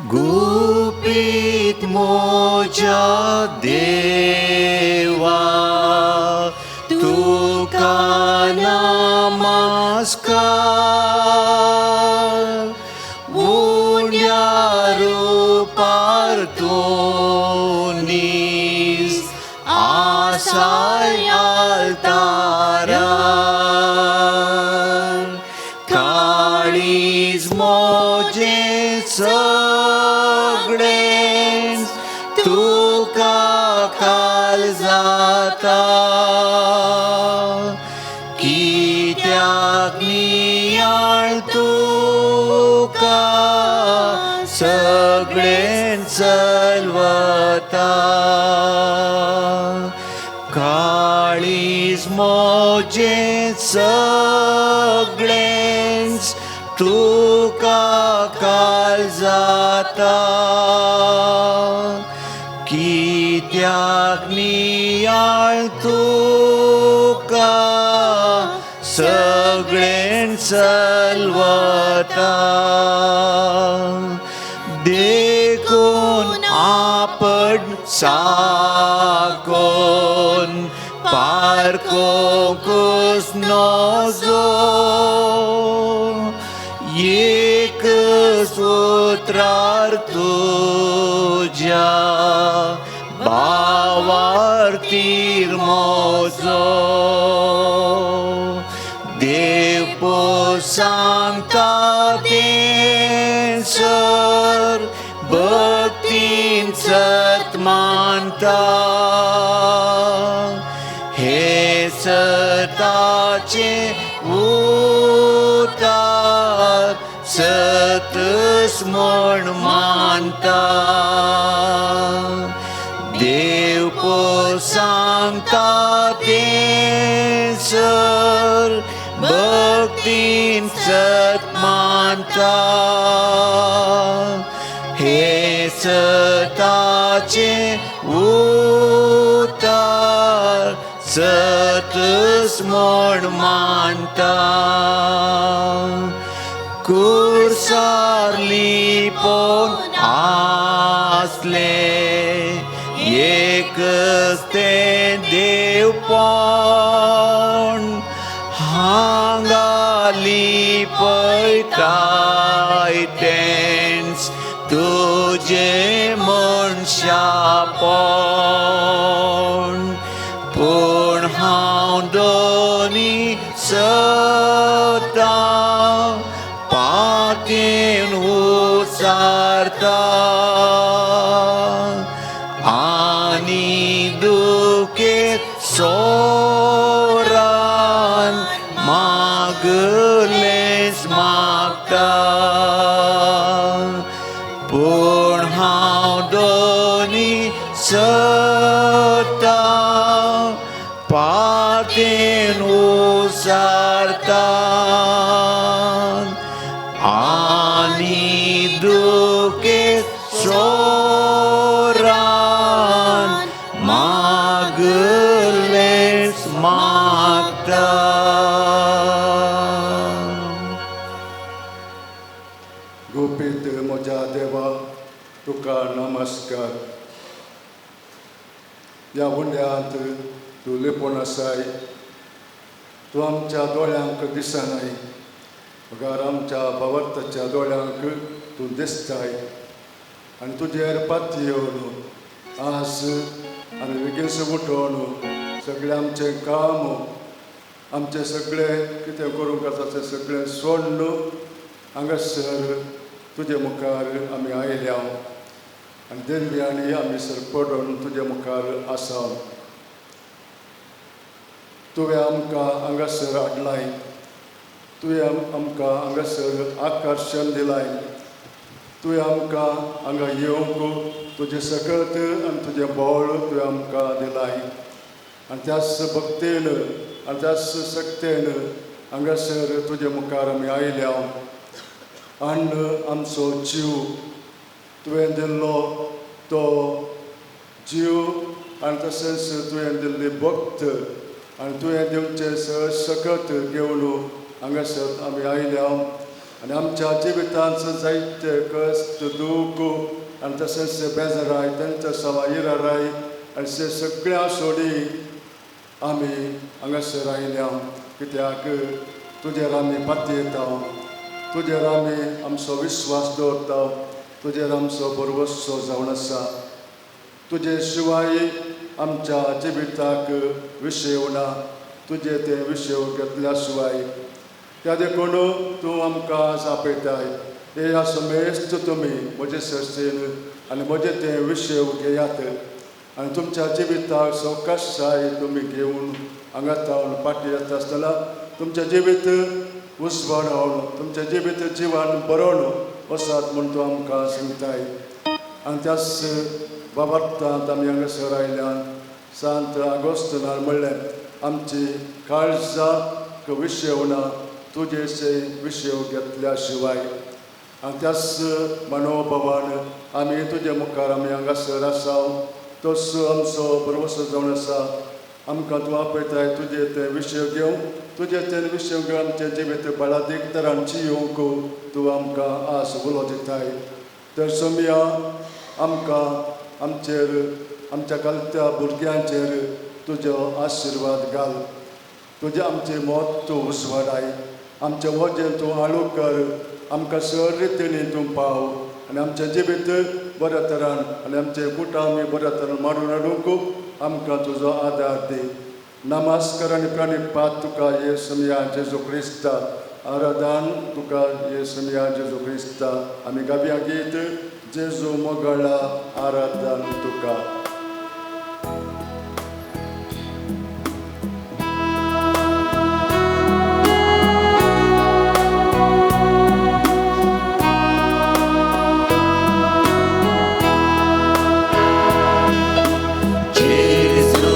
गुपीत मोजा देवा तुका नमस्कार उण्या रुपार तूं नीज आसाय आल्तारार काळीज मोजें सगळेंच तुका खाल जाता कित्याक नियाळ तुका सगळें चलवता काळीज मोजें सगळेंच तुका खाल जाता कित्याक नियाळ तुका सगळें चलवता देखून आपण साकोन पारकोंकूच नजो एक उतरार तुज्या भावार्तीर मोजो देव सांगता तें सर भक्तीन सत मानता हे सताचे उतार सतस म्हण मानता देव सांगता तें सर भक्तीन सत मानता हे सताचे उतार सतस म्हण मानता कुर्सार लिपोन आसले एकच तें देवपण हांगा लिपयताय तेंच तुजें मनशापण पूण हांव दोनी सतां पातेन उचारता आनी दुखेत सोरान मागलेंच मागता पूण हांव दोनी सतां पातेन उचारता आनी दुखेत सोरान मागलेंच मागता. गुपीत म्हज्या देवा तुका नमस्कार. ह्या उंड्यांत तूं लिपून आसाय, तूं आमच्या दोळ्यांक दिसनाय, मगर आमच्या भावार्थाच्या दोळ्यांक तूं दिसताय. आनी तुजेर पाती येवन आज आमी बेगीन उठोवन सगळें आमचें काम आमचें सगळें कितें करूंक आसा तें सगळें सोडून हांगासर तुजे मुखार आमी आयल्या आनी देंब्यांनी आमी सर पडून तुजे मुखार आसा. तुवें आमकां हांगासर हाडलाय, तुवें आमकां हांगासर आकर्शण दिलाय, तुवें आमकां हांगा येवंक तुजें सकत आनी तुजें बळ तुवें आमकां दिलाय. आनी त्याच भक्तेन आनी त्याच शक्तेन हांगासर तुजे मुखार आमी आयल्या. अन्न आमचो जीव तुवें दिल्लो तो जीव आनी तशेंच तुवें दिल्ली भक्त आनी तुवें दिवचें सकत घेवन हांगासर आमी आयल्या. आनी आमच्या जिवितांत जायते कश्ट दूख आनी तशेंच बेजाराय तांच्या सवायराय आनी से सगळ्या सोडी आमी हांगासर आयल्या कित्याक तुजेर आमी पातयेता, तुजेर आमी आमचो विस्वास दवरता, तुजेर आमचो भरवसो जावन आसा. तुजे शिवाय आमच्या जिविताक विशय ना, तुजे ते विशय घेतल्या शिवाय. त्या देखून तूं आमकां आपयताय, हे समेस्त तुमी म्हजे संस्थेन आनी म्हजे ते विशय घेयात आनी तुमच्या जिविताक सवकासाय तुमी घेवन हांगा तावन फाटीं येता आसतना तुमचें जिवीत उजवाडावन तुमचें जिवीत जिवन बरोवन वसात म्हूण तूं आमकां सांगताय. आनी त्याच बाबार्थांत आमी हांगासर आयल्यान सांत आगोस्तनान म्हणलें आमची काळजाक विशय ना तुजे विशय घेतल्या शिवाय. आनी त्याच मनोभावान आमी तुजे मुखार आमी हांगासर आसा, तोच आमचो भरवसो जावन आसा. आमकां तूं आपयताय तुजे ते विशय घेवन, तुजे ते विशय घेवन आमचें जिवीत बळादीक तरान जियोवंक तूं आमकां आस उलो दिताय. तर सोमया आमकां आमचेर आमच्या कलत्या भुरग्यांचेर तुजो आशिर्वाद घाल, तुजें आमचें मत तूं उजवाडाय, आमचें वजें तूं आळू कर, आमकां सर रितीनी तूं पाव आनी आमचें जिवीत बऱ्या तरान आनी आमचें कुटां आमी बऱ्या तरान मारून हाडूंक आमकां तुजो आदार दी. नमस्कार आनी प्रणिपात तुका हे समया जेजू क्रिस्ता, आराधन तुका हे समया जेजू क्रिस्ता. आमी गावया गीत जेजू मोगळा आराधन तुका. Jesu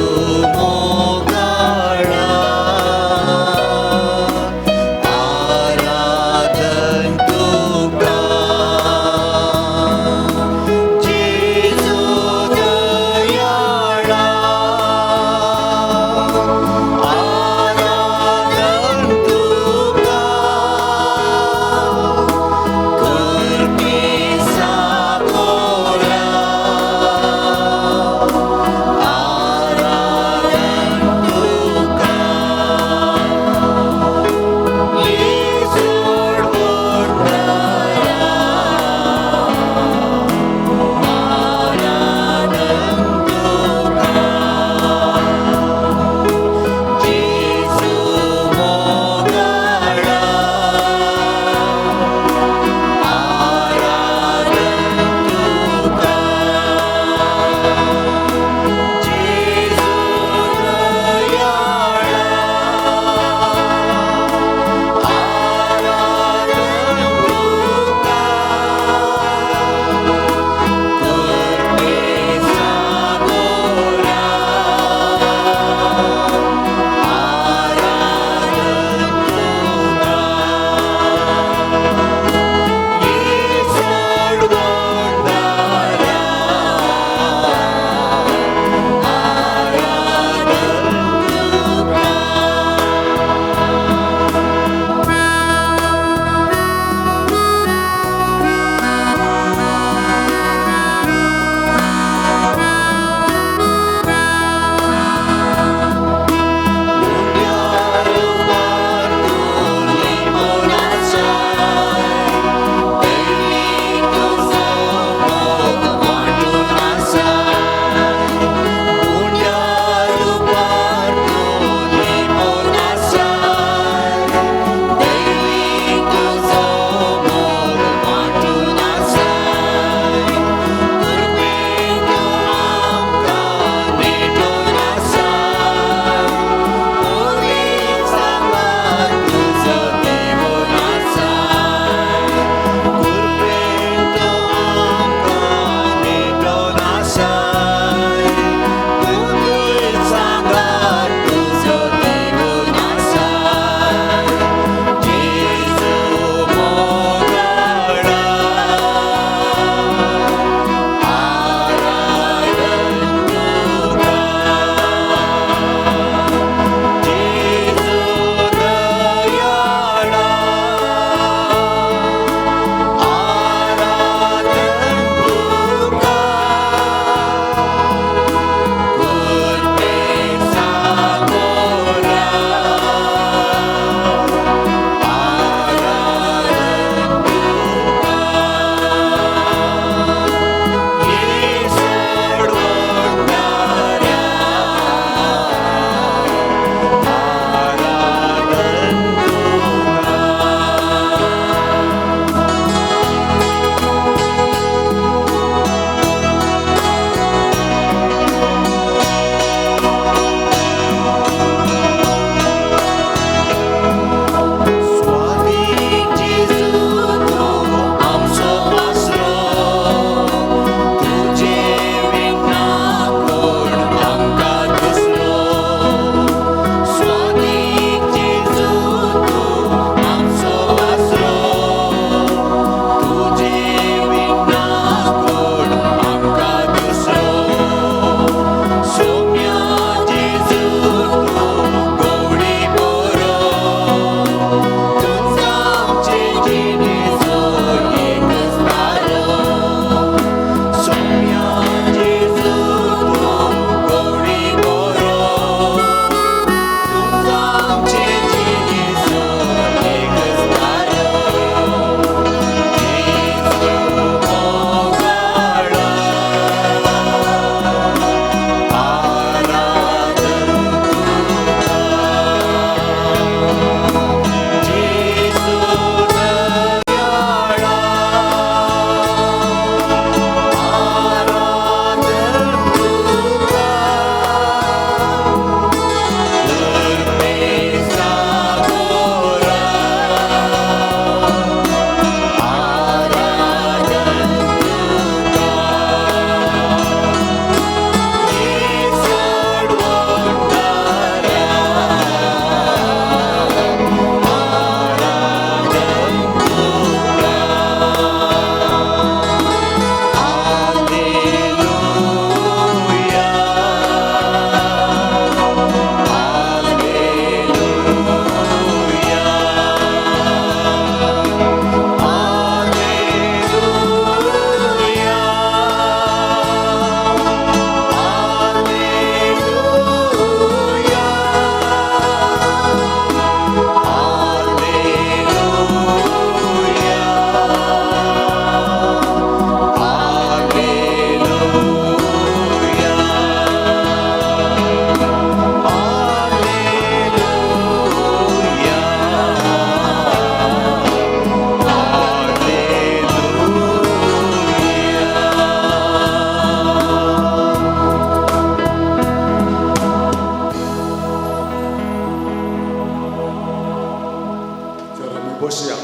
बसया.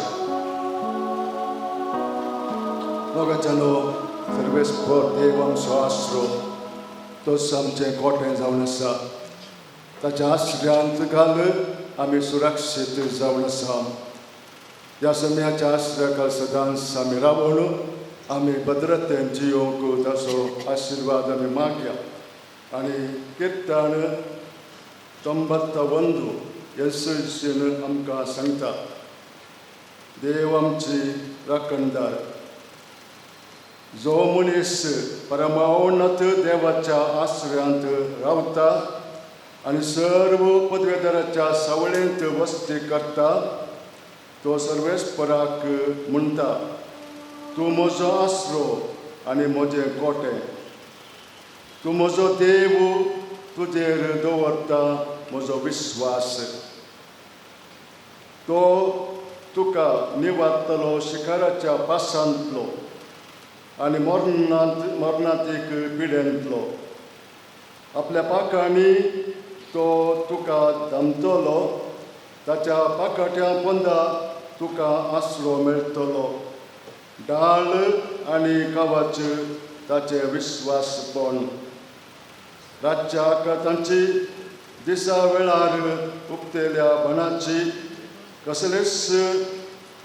मोगाच्यानो, सर्वेस्पर देव आमचो आसरो, तोच आमचें कोटें जावन आसा. ताच्या आश्र्यांत घाल आमी सुरक्षीत जावन आसा. ह्या सम्याच्या आश्र्याक सदांच आमी रावून आमी भद्रतेन जियोवंक ताचो आशिर्वाद आमी मागया. आनी किर्तन 91 येसून आमकां सांगता, देव आमची राखणदार. जो मनीस परमाउन्नत देवाच्या आश्रयांत रावता आनी सर्व पदवेदाराच्या सावळेंत वस्ती करता, तो सर्वेस्पराक म्हणटा, तूं म्हजो आसरो आनी म्हजें कोटें, तूं म्हजो देव, तुजेर दवरता म्हजो विस्वास. तो तुका निवारतलो शिखराच्या पासांतलो आनी मरणांत एक पिडेंतलो. आपल्या पाखांनी तो तुका धांपतलो, ताच्या पाखाट्या पोंदा तुका आसरो मेळटलो. डाळ आनी कवच ताचें विस्वासपण. रातच्या तांची दिसा वेळार उक्तेल्या बाणाची कसलेच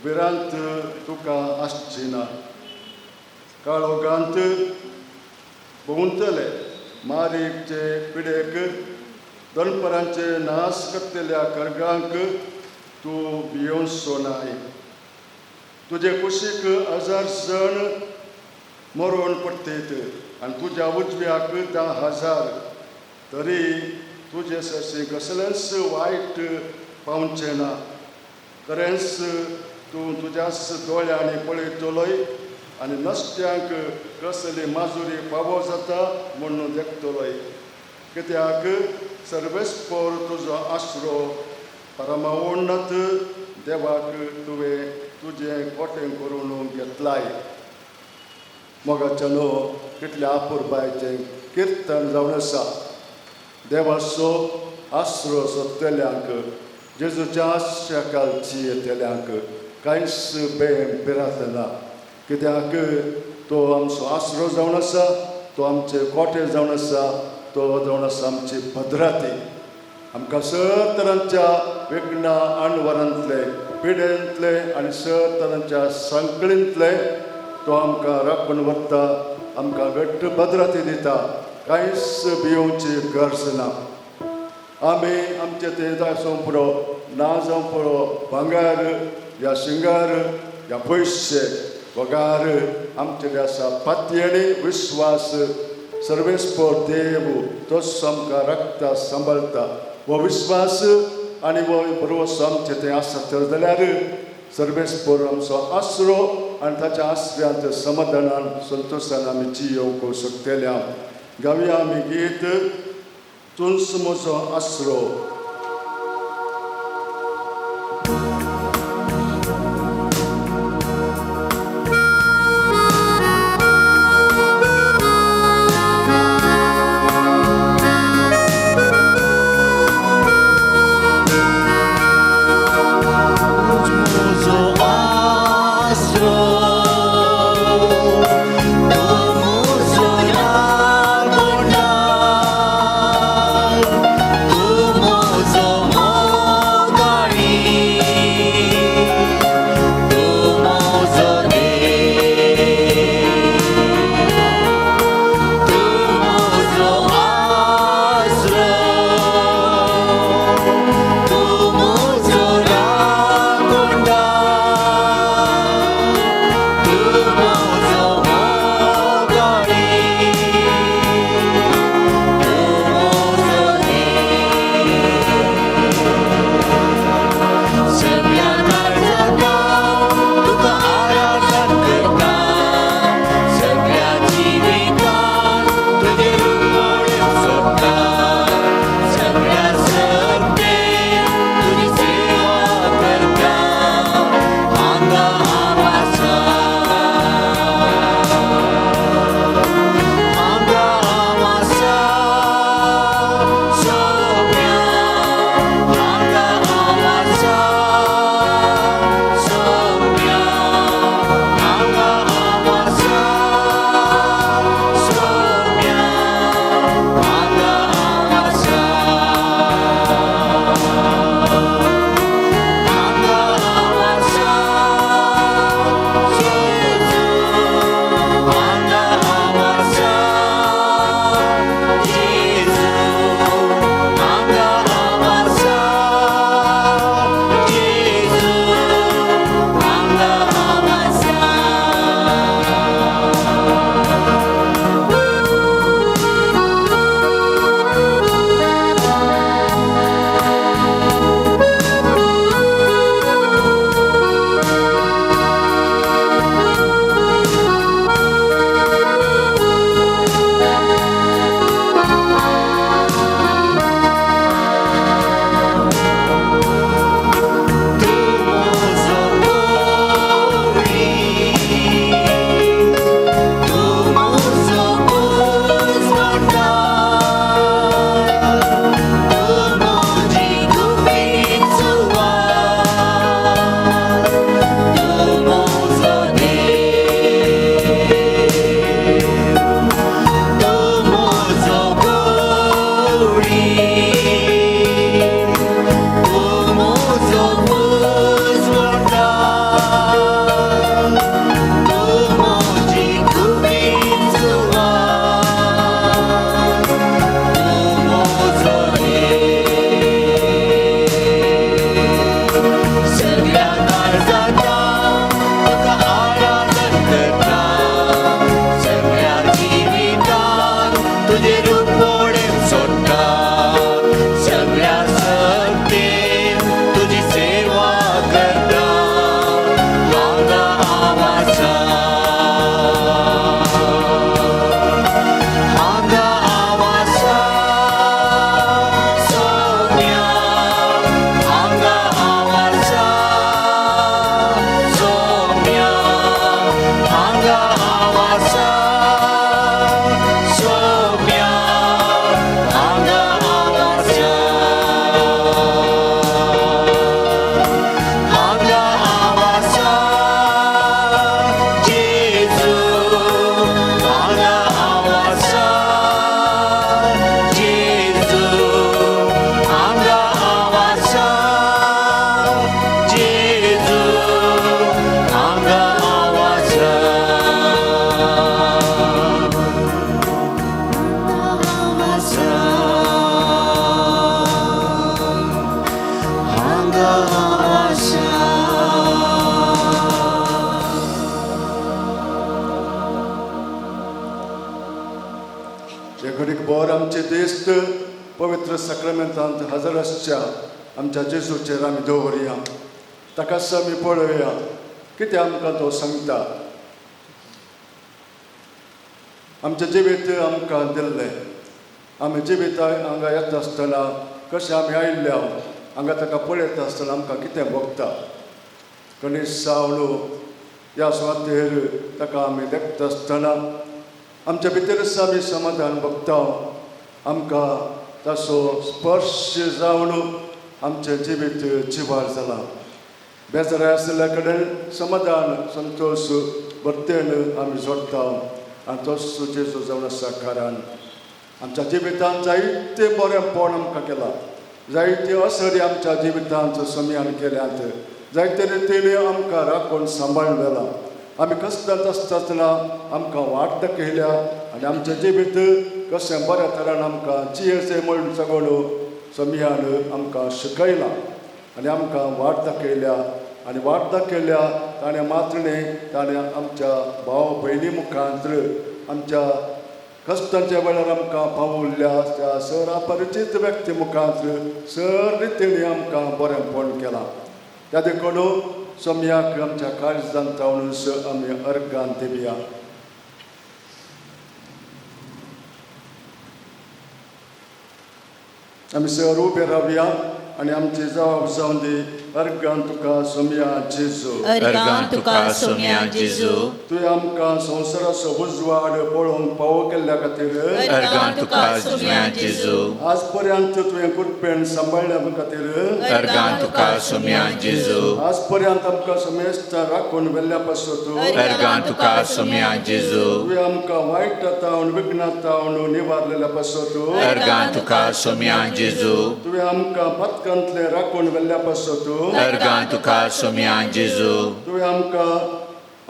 भिरांत तुका आसची ना. काळोगांत भोंवतले मारीकचे पिडेक, दनपरांचे नाश करतल्या कर्गांक तूं भियोवचो नाय. तुजे कुशीक 1000 जण मरोण पडटीत आनी तुज्या उजव्याक 10,000, तरी तुजे सरशी कसलेंच वायट पावचें ना. खरेंच तूं तुज्याच दोळ्यांनी पळयतलोय आनी नश्ट्यांक कसली माजुरी फावो जाता म्हणून देखतलोय. कित्याक सर्वेस्पर तुजो आसरो, परमाउन्नत देवाक तुवें तुजें कोटें करून घेतलाय. मोगाच्यानो, कितल्या अपुरबायचें किर्तन जावन आसा. देवाचो आसरो सोदतल्यांक, जेजूच्या आश्र्याकाल जियेतल्यांक कांयच बेम भिरांत ना. कित्याक तो आमचो आसरो जावन आसा, तो आमचे कोटे जावन आसा, तो जावन आसा आमची भद्राती. आमकां सर तरांच्या विघ्ना अणवरांतले, पिडेंतले आनी सर तरांच्या संकळींतले तो आमकां राखून व्हरता, आमकां घट्ट भद्राती दिता. कांयच भियोवची गरज ना. आमी आमचे ते जावं पुरो ना जावं पुरो, भांगर या शिंगार या पयशे वगार आमचे आसा पातयेणी विस्वास. सर्वेस्पर देव तोच आमकां राखता, सांबाळटा. हो विस्वास आनी हो भरवसो आमचे ते आसा तर जाल्यार सर्वेस्पर आमचो आसरो आनी ताच्या आसऱ्यांत समाधानान संतोशान आमी जियोवंक शकतल्या. गावया आमी गीत तूंच म्हजो आसरो. तूं म्हजो मोगाळी. आशा. जे घडीक बोर आमचे देस्त पवित्र साक्रामेंतांत हजर आसच्या आमच्या जेजूचेर आमी दवरया, ताकाच आमी पळोवया कितें आमकां तो सांगता. आमचें जिवीत आमकां दिल्लें, आमी जिवीत हांगा येता आसतना कशें आमी आयिल्ल्या हांगा ताका पळयता आसतना आमकां कितें भोगता. गणेश सावळो ह्या सुवातेर ताका आमी देखता आसतना आमच्या भितरच आमी समाधान भोगता. आमकां ताचो स्पर्श जावन आमचें जिवीत जिवार जालां. बेजाराय आशिल्ल्या कडेन समाधान संतोश भरतेन आमी जोडटा आनी तोच जेजू जावन आसा. कारण आमच्या जिवितांत जायते बरेंपण आमकां केलां, जायते असरी आमच्या जिवितांत सम्यान केल्यात, जायते रितीन आमकां राखून सांबाळून व्हेलां. आमी कसल्यात आसतना आमकां वाट दाखयल्या आनी आमचें जिवीत कशें बऱ्या तरान आमकां जियेचें म्हूण सगळो सम्यान आमकां शिकयलां आनी आमकां वाट दाखयल्या. आनी वाट दाखयल्या ताणें मात्र न्ही, ताणें आमच्या भाव भयणी मुखांत आमच्या कश्टांच्या वेळार आमकां पावुल्ल्या त्या सर अपरिचीत व्यक्ती मुखांत सर रितीन आमकां बरेंपण केलां. त्या देखून सम्याक आमच्या काळजान जावन आमी अर्गान दिवया. आमी सर उबे रावया आनी आमची जबाब जावन दी. अर्गान तुका सोम्या जेजू, अर्गां तुका सोम्या जेजू, तुवें आमकां संवसाराचो उजवाड पळोवंक पावो केल्ल्या खातीर अर्गां तुका सोम्या जेजू, आज पर्यंत तुवें कृपेन सांबाळ्ळ्या खातीर अर्गां तुका सोम्या जेजू, आज पर्यंत आमकां समेस्त राखून व्हेल्ल्या पासत अर्गां तुका सोम्या जेजू, तुवें आमकां वायट तावन विघ्ना तावन निवारलेल्या पासत अर्गां तुका सोम्या जेजू, तुवें आमकां पथकांतले राखून व्हेल्ल्या पासत अर्गां तुका सोम्या जेजू, तुवें आमकां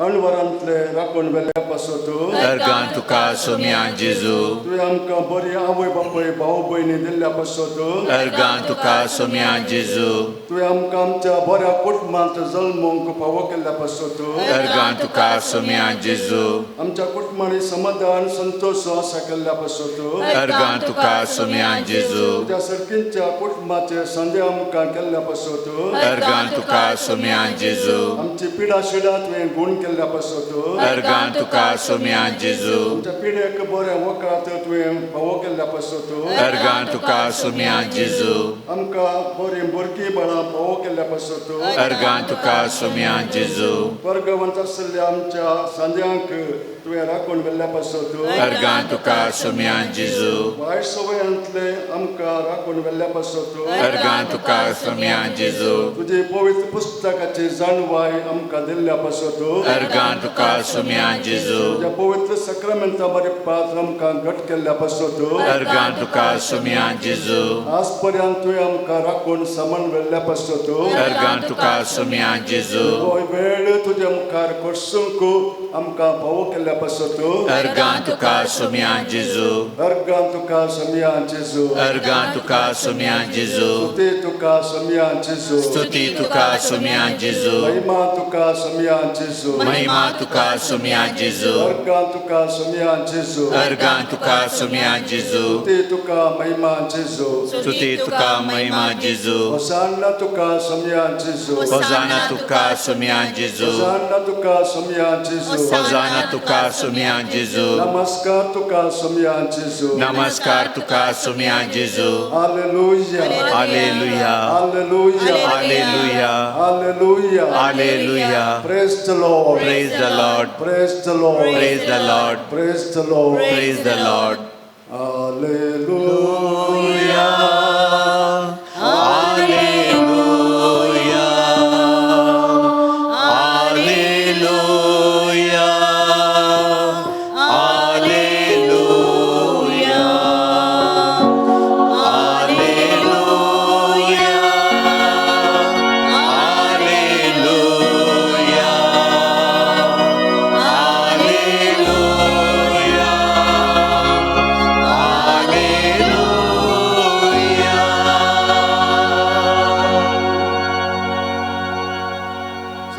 अणवरांतले राखून व्हेल्ल्या पासत अर्गां तुका सोम्या जेजू, तुवें आमकां बरी आवय बापूय भाव भयणी दिल्ल्या पासत अर्गां तुका सोम्या जेजू, तुवें आमकां आमच्या बऱ्या कुटुंबांत जल्मूंक फावो केल्ल्या पासत अर्गां तुका सोम्या जेजू, आमच्या कुटुंबांनी समाधान संतोश आसा केल्ल्या पासत अर्गां तुका सोम्या जेजू, तुज्या सर्कींच्या कुटुंबाचे संदे आमकां केल्ल्या पासत अर्गां तुका सोम्या जेजू, आमची पिडा शिडा तुवें गुण केल्ल्या पासत अर्गां तुका सोम्या जेजू, आमच्या पिडेक बरें वखद तुवें फावो केल्ल्या पासत अर्गां तुका सोम्या जेजू, आमकां बरीं भुरगीं बाळां फावो केल्ल्या पासत अर्गां तुका सोम्या जेजू, वर्गवंत आशिल्ल्या आमच्या सांद्यांक तुवें राखून व्हेल्ल्या पासत अर्गां तुका सोम्या जेजू, वायट सवयांतले आमकां राखून व्हेल्ल्या पासत अर्गां तुका सोम्या जेजू, तुजी पवित्र पुस्तकाची जाणवाय आमकां दिल्ल्या पासत अर्गां तुका सोम्या जेजू, तुज्या पवित्र साक्रामेंता बरे पात्र आमकां घट केल्ल्या पासत अर्गां तुका सोम्या जेजू, आज पर्यंत तुवें आमकां राखून सामान व्हेल्ल्या पासत अर्गां तुका सोम्या जेजू, हो वेळ तुज्या मुखार कोर्सूंक आमकां फावो केल्ल्या पासत अर्गां तुका सोम्या जेजू, अर्गां तुका सोम्या जेजू, अर्गां तुका सोम्या जेजू, स्तुती तुका सोम्या जेजू, स्तुती तुका सोम्या जेजू, महिमा तुका सोम्या जेजू, महिमा तुका सोम्या जेजू, अर्गां तुका सोम्या जेजू, अर्गां तुका सोम्या जेजू, स्तुती तुका महिमा जेजू, स्तुती तुका महिमा जेजू, होसान्ना तुका सोम्या जेजू, होजाना तुका सोम्या जेजू, होसान्ना तुका सोम्या जेजू, होजाना तुका सोम्या जेजू, नमस्कार तुका सोम्या जेजू, नमस्कार तुका सोम्या जेजू. Hallelujah, hallelujah, hallelujah, hallelujah, hallelujah, hallelujah. Praise the Lord, Praise the Lord, praise the Lord, praise the Lord, praise the Lord, praise the Lord. Hallelujah. Hallelujah, hallelujah, hallelujah, hallelujah, hallelujah, hallelujah, hallelujah.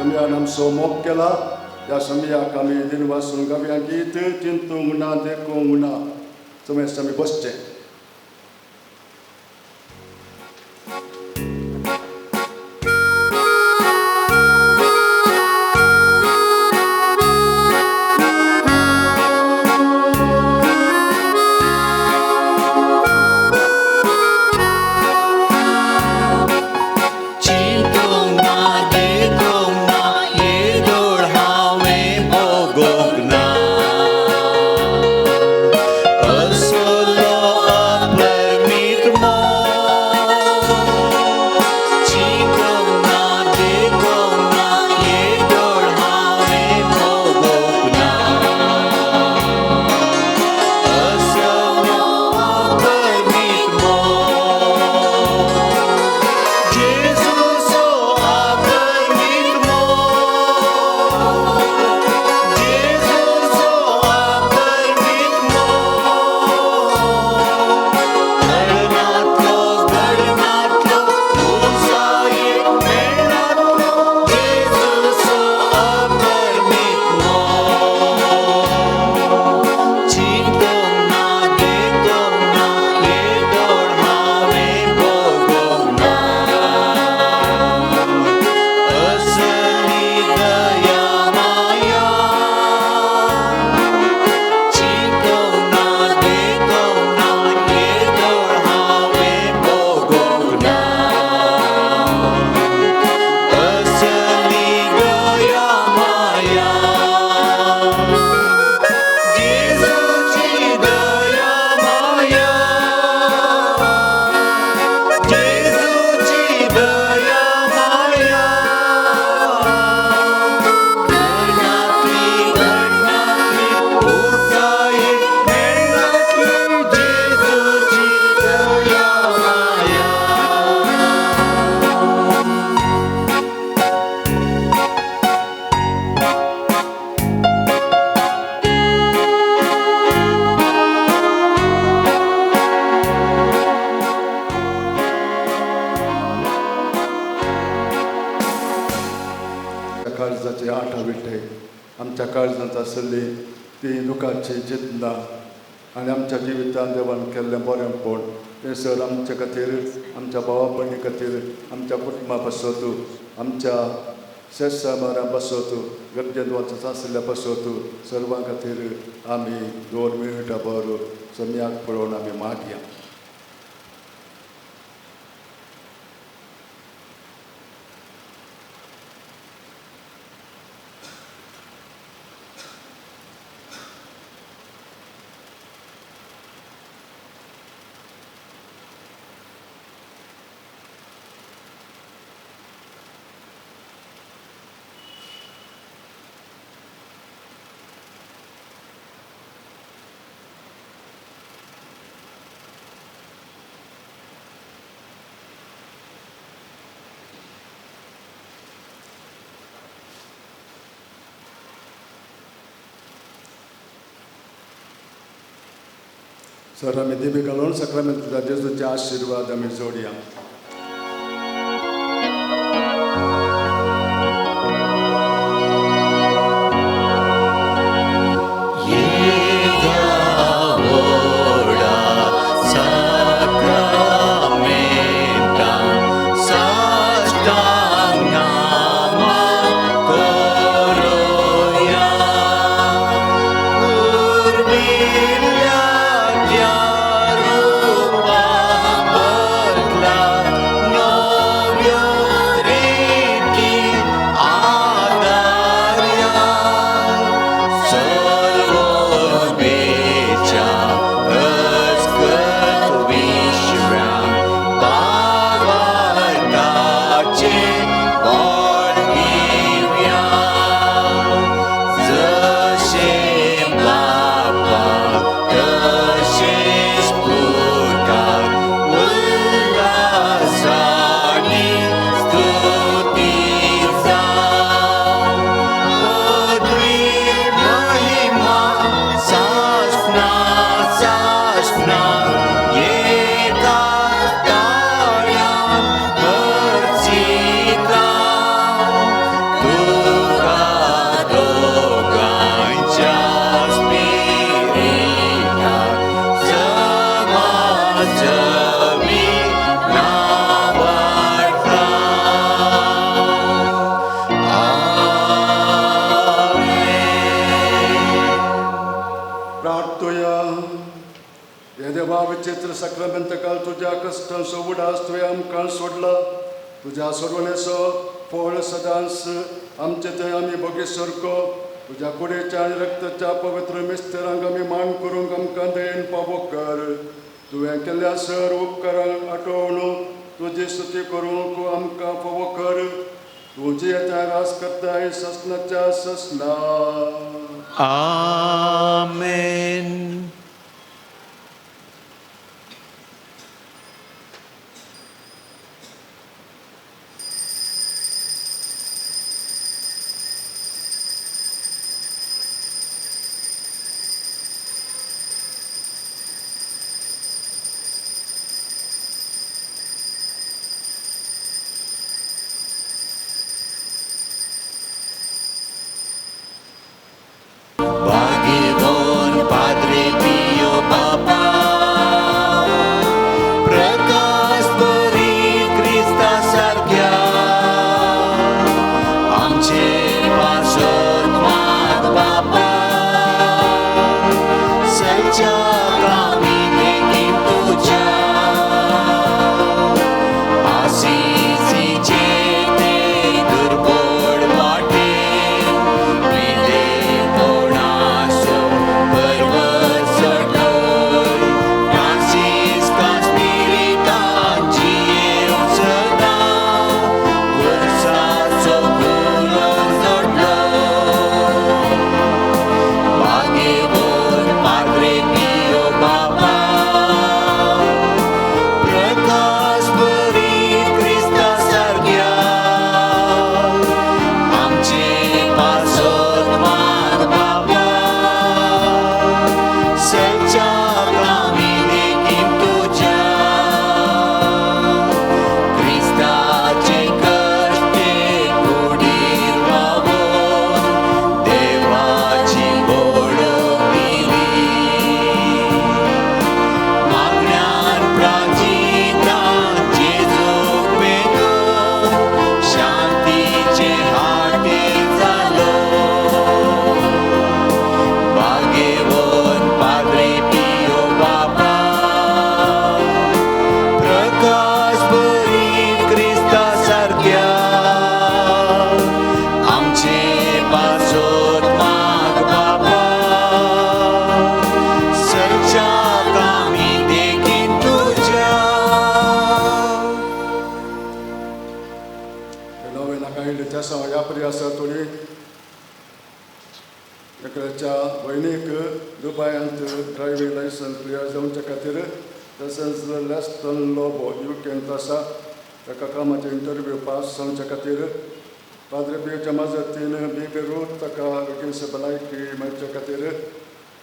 समियान आमचो मोग केला ह्या समियाक आमी दिनवासून गावया गीत चिंतूंक ना देखूंक ना समेस्त आमी बसचें. आमच्या काळजांत आसली ती दुखाची चिंतना आनी आमच्या जिवितांत देवान केल्लें बरेंपण तें सर आमच्या खातीर आमच्या भावा भयणी खातीर आमच्या कुटुंबा पासत आमच्या शेजारा पासत गरजेन वचत आशिल्ल्या पासत सर्वां खातीर आमी 2 मिनटां भर सम्याक पळोवन आमी मागया. सर आमी दिमी घालून साक्रामेंताच्या जेजूचे आशिर्वाद आमी जोडया. Love. साक्रामेंतकाल तुज्या कश्टांचो उडास तुवें आमकां सोडला. तुज्या सोडवणेचो फळ सदांच आमचे थंय आमी भोगी सारको तुज्या कुडीच्या आनी रक्ताच्या पवित्र मिस्तरांक आमी मान करूंक आमकां दयेन पावो कर. तुवें केल्ल्या सर उपकारांक आठोवन तुजी स्तुती करूंक आमकां फावो कर. तूं जियेता राज करताय ससनाच्या ससना. आमेन. एकल्याच्या भयणीक दुबायांत ड्रायव्हिंग लायसन्स क्लियर जावच्या खातीर तशेंच लेस्टन लोबो युकेंत आसा ताका कामाचे इंटरव्यू पास जावच्या खातीर पाद्रे पियोच्या मजतीन बीबी रूथ ताका बेगीनसे भलायकी मेळच्या खातीर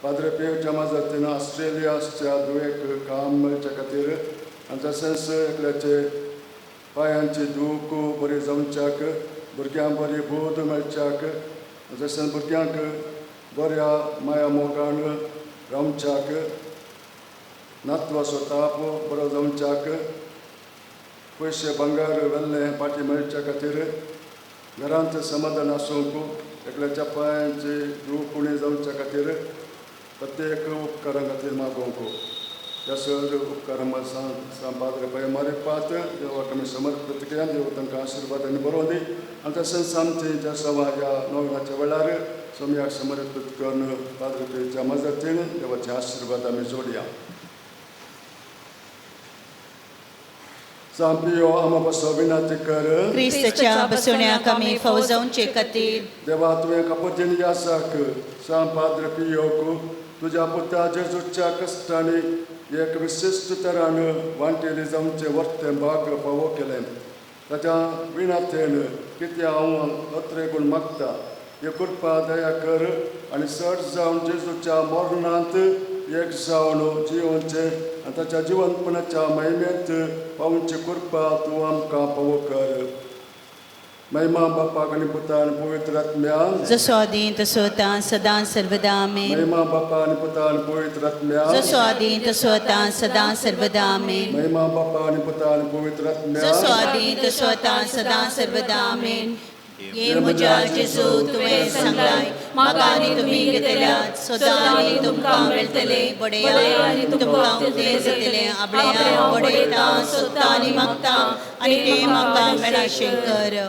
पाद्रे पियोच्या मजतीन ऑस्ट्रेलियाच्या दुयेक काम मेळच्या खातीर आनी तशेंच एकल्याचे पांयांची दूख बरी जावच्याक भुरग्यांक बरी बोध मेळच्याक तशेंच भुरग्यांक बऱ्या माया मोगान रावच्याक नातवाचो ताप बरो जावच्याक पयशे भांगर वेल्ले पाटी मेळच्या खातीर घरांत समाधान आसूंक एकल्याच्या पांयांची दूख उणी जावच्या खातीर प्रत्येक उपकारां खातीर मागोवंक ह्या सर उपकारां सांग पाद्रे पय मारिपात देवाक आमी समर्पित केल्या. देव तांकां आशिर्वाद आनी बरोवन दी आनी तशेंच आमची ज्या सभा ह्या नव्याच्या वेळार सोमयाक समर्पित करून पाद्रे पियोच्या मजतीन देवाचे आशिर्वाद आमी जोडया. सांग पियो आमा बसो विनंती कर. क्रिस्ताच्या बसवण्याक आमी फौजवचे खातीर देवा तुवें कपतीन यासाक सांग पाद्रे पियोक तुज्या पुता जेजूच्या कश्टांनी एक विशिश्ट तरान वांटेली जावचें वर्तें भाग फावो केलें. ताच्या विनाथेन कितें हांव अत्रे गुण मागता हे कृपा दया कर आनी चड जावन जेजूच्या मरणांत एक जावन जियोवचें आनी ताच्या जिवनपणाच्या महिमेंत पावची कृपा तूं आमकां पावो कर. महिमा बापाक आनी पुता आनी पवित्र आत्म्याक. जसो आदी तसो आतां सदां सर्वदा आमेन. महिमा बापा आनी पुता आनी पवित्र आत्म्याक. जसो आदी तसो आतां सदां सर्वदा आमेन. महिमा बापा आनी पुता आनी पवित्र आत्म्याक. जसो आदी तसो आतां सदां सर्वदा आमेन. ये म्हज्या जेजू तुवें सांगलाय म्हाका आनी तुमी घेतल्यात सदां आनी तुमकां मेळटले बडया आनी तुमकां उदें जातलें आपले हांव बडयता सोदता आनी मागता आनी तें म्हाका मेळाशें कर.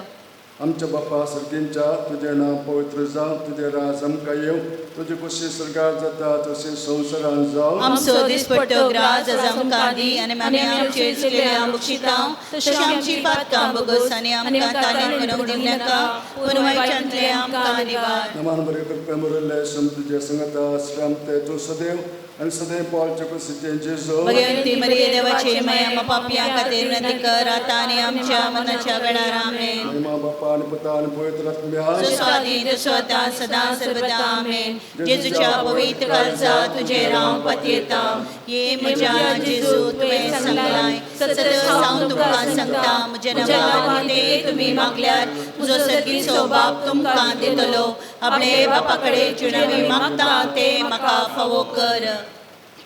आमच्या बापा सर्गींच्या तुजें नांव पवित्र जावं, तुजें राज आमकां येवं, तुजी कुशी स्वर्गार जाता तशी संवसारांत जावं. आमचो दिसपट्टो ग्रास आज आमकां दी आनी आमी आमचे चुकलेल्या बक्षिता तशें आमची पातकां बगस आनी आमकां ताणें करूंक दिवनाका पूण वायटांतलें आमकां निवार. नमान बरे कृपे मुरले सम तुजे संगता श्रम ते तूं सदैव आनी सदैव पावलचे कुशीचें जेजू. भगवंती मरिये देवाचे माया पापयां खातीर विनंती कर आतां आनी आमच्या मनाच्या वेळार. आमेन. महिमा बापा आनी पुता आनी पवित्र आत्म्या. सुस्वादी दुस्वाता सदां सर्वदा. आमेन. जेजूच्या पवित्र काळजा तुजेर हांव पतयेता. ये म्हज्या जेजू तुवें सांगलाय सदस हांव तुमकां सांगता म्हज्या नांवान कितें तुमी मागल्यार म्हजो सर्गीचो बाप तुमकां दितलो. आपले बापा कडेन जें आमी मागता तें म्हाका फावो कर.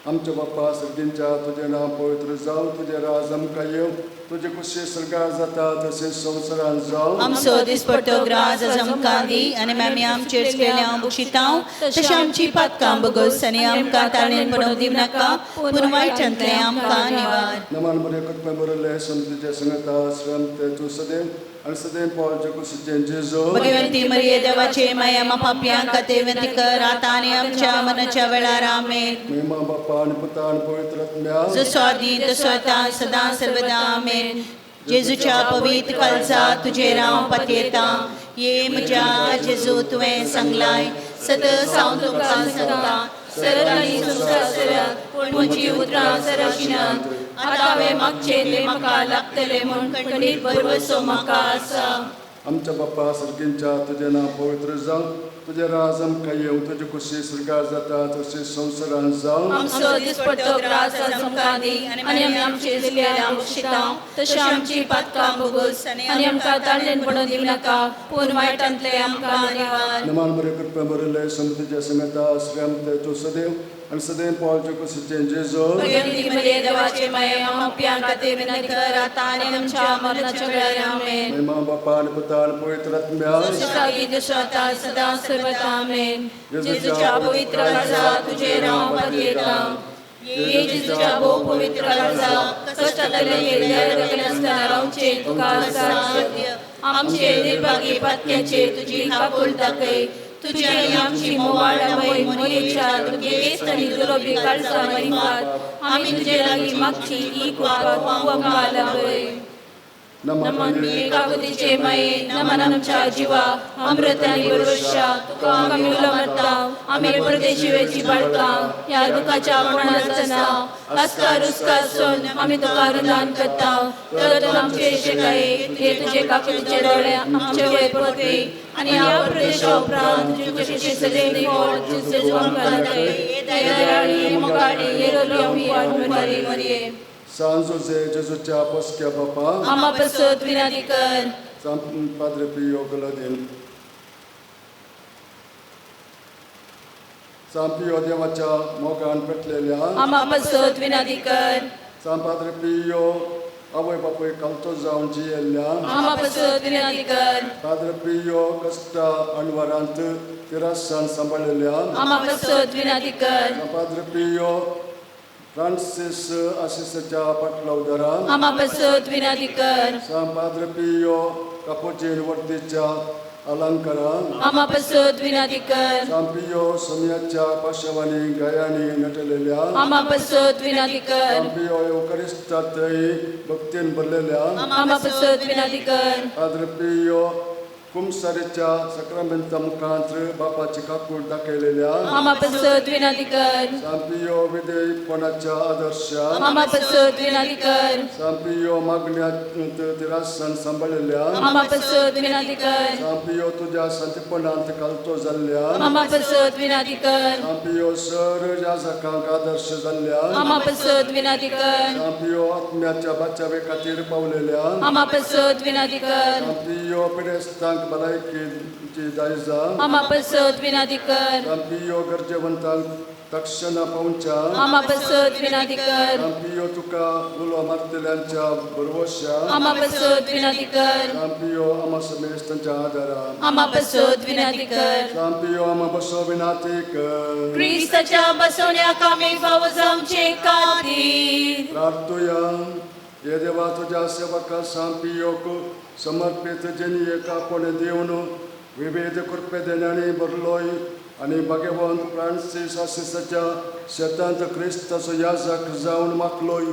आमच्या बाप्पा सर्गींच्या तुजें नांव पवित्र जावं, तुजें राज आमकां येवं, तुजी कुशी स्वर्गार जाता तशें संवसारांत जावं. आमचो दिसपट्टो ग्रास आज आमकां दी आनी आमी आमचेर चुकलेल्या बक्षिता तशें आमची पातकां बगस आनी आमकां ताणें पडोवंक दिवनाका पूण वायटांतलें आमकां निवार. नमान बरे कृपे मुरले सम तुजे संगता श्रम ते तूं सदैव आनी सदैव पावलचे कुशीचें जेजू. भगवंती मरिये देवाचे माया पापयां खातीर विनंती कर आतां आनी आमच्या मनाच्या वेळार. आमेन. महिमा बाप्पा आनी पुता आनी पवित्र आत्म्या. जसो आदी तसो आतां सदां सर्वदा. आमेन. जेजूच्या पवित्र काळजा तुजेर हांव पतयेता. ये म्हज्या जेजू तुवें सांगलाय सदस हांव तुमकां सांगता सरळ आनी संवसार सरात पूण म्हजी उतरां सराशिनात. आतां हांवें मागचें तें म्हाका लागतलें म्हूण खंडीत भरवसो म्हाका आसा. आमच्या बाप्पा सर्गींच्या तुजें नांव पवित्र जावं, तुजें राज आमकां येवं, तुजी कुशी स्वर्गार जाता तशी संवसारांत जावं. आमचो दिसपट्टो ग्रास आज आमकां दी आनी आमी आमचे चुकलेल्या बक्षिता तशें आमची पातकां बगस आनी आमकां ताणें पडोवंक दिवनाका पूण वायटांतलें आमकां निवार. नमान बरे कृपे मुरले सम तुजे संगता श्रम ते तूं सदैव आनी सदैव पावलचे कुशीचें जेजू. भगवंती मरिये देवाचे माये पापयां खातीर विनंती कर आतां आनी आमच्या मरणाच्या वेळार. आमेन. महिमा बापा आनी पुता आनी पवित्र आत्म्या. सुसागी दुस्वाता सदां सर्वदा. आमेन. जेजूच्या पवित्र काळजा तुजेर हांव पतयेता. ये जेजूच्या भोव पवित्र काळजा कश्टांतले नासतना रावचें तुका साध्य. आमचे निर्भागी पातक्याचे तुजी काकूळ दाखय. तुजी आनी आमची मोवाळ आवय मोरयेच्या दुर्गेस्त आनी दुरोबी काळजा मारिफात आमी तुजे लागीं मागची ही कृपा तूं आमकां लाभय. नमन काकुतीचे माये नमन आमच्या जिवा अमृत आनी भरवशा तुका आमी उलो मारता. आमी परदेशिवेची बाळकां ह्या दुखाच्या कोणा आसतना अस्कार उस्कार सोन आमी तुका रुदान करता. तर तूं आमचे शेकाये हे तुजे काकुतीचे दोळे आमचे वयर परते आनी ह्या प्रदेशा उपरांत तुजे कुशीचे सदैव फळ जेजू आमकां दाखय. हे दयाळी हे मोगाळी हे रोली आमी मरे मरये. सान जोजे जेजूच्या पसक्या बापा आमा पसत विनंती कर. सान पाद्रे पियो गलदीन सान पियो देवाच्या मोगान पेटलेल्या आमा पसत विनंती कर. सान पाद्रे पियो आवय बापूय कालतो जावन जियेल्ल्या आमा पसत विनंती कर. पाद्रे पियो कश्टा अणवरांत तिरासान सांबाळलेल्या आमा पसत विनंती कर. सान पाद्रे पियो फ्रांसीस आशिसाच्या पाटलावदारा आमा पसत विनंती कर. सान पाद्रे पियो कापोचीन वर्तीच्या अलंकारा आमा पसत विनंती कर. सान पियो सोम्याच्या पाशावानी गायांनी नटलेल्या आमा पसत विनंती कर. सान पियो येवकरिस्तातय भक्तीन भरलेल्या आमा पसत विनंती कर. पाद्रे पियो कुमसारीच्या सक्रामेंता मुखांत बापाची काकूट दाखयलेल्या आमा पसत विनंती कर. सान पियो विधेयपणाच्या आदर्शा आमा पसत विनंती कर. सान पियो मागण्यांत तिरासान सांबाळलेल्या आमा पसत विनंती कर. सान पियो तुज्या संतपणांत कालतो जाल्ल्या आमा पसत विनंती कर. सान पियो सर याजकांक आदर्श जाल्ल्या आमा पसत विनंती कर. सान पियो आत्म्याच्या बाचावे खातीर पावलेल्या आमा पसत विनंती कर. सान पियो पिडेस्तांक भलायकेची दायजा आमा पसत विनंती कर. सान पियो गरजेवंतांक तक्षणा पावच्या आमा पासत विनंती कर. सांपियो तुका उलो मारतल्यांच्या भरवश्या. आमा पासत विनंती कर. सांपियो आमा समेस्तांच्या आदारा. आमा पासत विनंती कर. सांपियो आमा बसो विनाती कर. क्रिस्ताच्या बसवण्या कामी फावो जावचे खातीर. प्रार्थुया. हे देवा, तुझ्या सेवका सांपियोक समर्पित जेनियेक आपोवणें दिवन विविध कृपे देण्यांनी भरलोय आनी भाग्यवंत फ्रांसीस आसिसाच्या शेतांत क्रिस्ताचो याजक जावन मागलोय,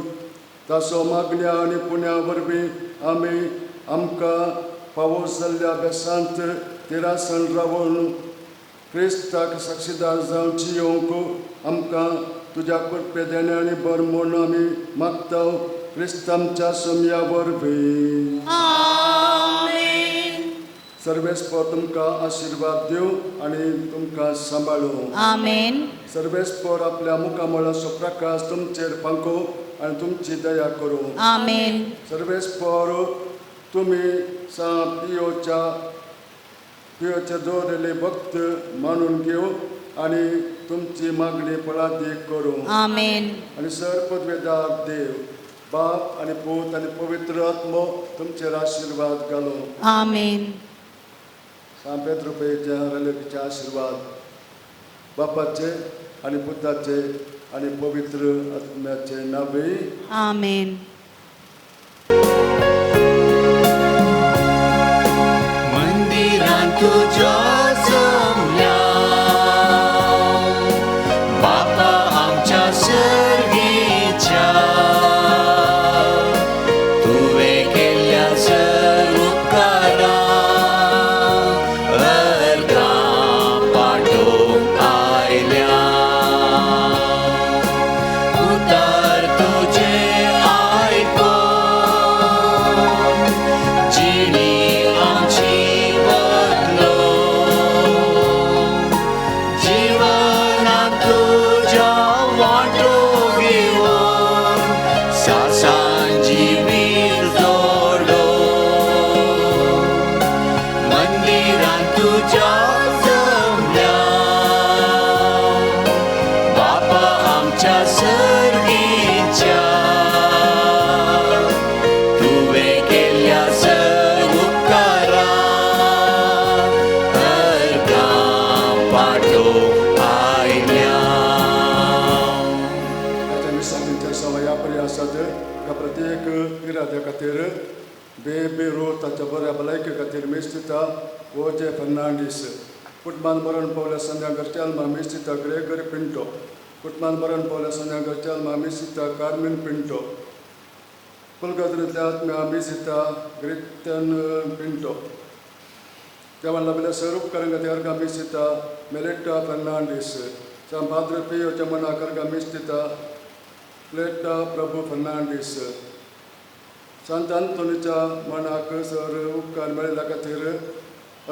ताचो मागण्या आनी पुण्या वरवीं आमी आमकां फावो जाल्ल्या बेसांत तिरासन रावन क्रिस्ताक साक्षीदार जावन जियोवंक आमकां तुज्या कृपे देण्यांनी भर म्हूण आमी मागता, क्रिस्त आमच्या सम्या वरवीं. आमेन. सर्वेस्पर तुमकां आशिर्वाद दिवं आनी तुमकां सांबाळूं. आमेन. सर्वेस्पर आपल्या मुखामळाचो प्रकाश तुमचेर फांको आनी तुमची दया करूं. आमेन. सर्वेस्पर तुमी सां पियोच्या पियोचे दवरिल्ले भक्त मानून घेवं आनी तुमची मागणी फळादीक करूं. आमेन. आनी सर पदवेदार देव बाप आनी पूत आनी पवित्र आत्मो तुमचेर आशिर्वाद घालूं. आमेन. सां पेद्रो पेच्या रलेकीचे आशिर्वाद बापाचे आनी पुताचे आनी पवित्र आत्म्याचे नावे. आमेन. मंदिरां तुज्या जमल्या, बापा आमच्या सर्गीच्या, तुवें केल्ल्या सर उपकारा अर्गां पाठोवंक आयल्या. उतर तुजें आयकोन जिणी आमची बदलो, जिवनात तुज्या वांटो घेवन सासान जिवीत जोडो. मंदिरांत तुज्या जमल्या, बापा आमच्या सर्गीच्या, तुवें केल्ल्या सर उपकारा अर्गां पाठोवंक आयल्या. ताच्या मिसांच्या सवया परी आसात का प्रत्येक इराद्या खातीर बेबी ताच्या बऱ्या भलायके खातीर मिस्तिता ओजे फर्नांडीस. कुटुंबान मरण पावल्या संध्या घरच्या मिस्तिता ग्रेगरी पिंटो. कुटुंबान मरण पावल्या संध्या घरच्या मिस्तिता कार्मीन पिंटो. पुलगद्रींतल्या आत्म्या मिस्तिता ग्रितन पिंटो. देवान लाभिल्ल्या सर उपकारां खातीर अर्गां मिस्तिता मेलेटा फर्नांडीस. सांत पाद्र पियोच्या मनाक अर्गां मिस्तिता प्लेटा प्रभू फर्नांडीस. सांत आंतोनीच्या मनाक सर उपकार मेळिल्ल्या खातीर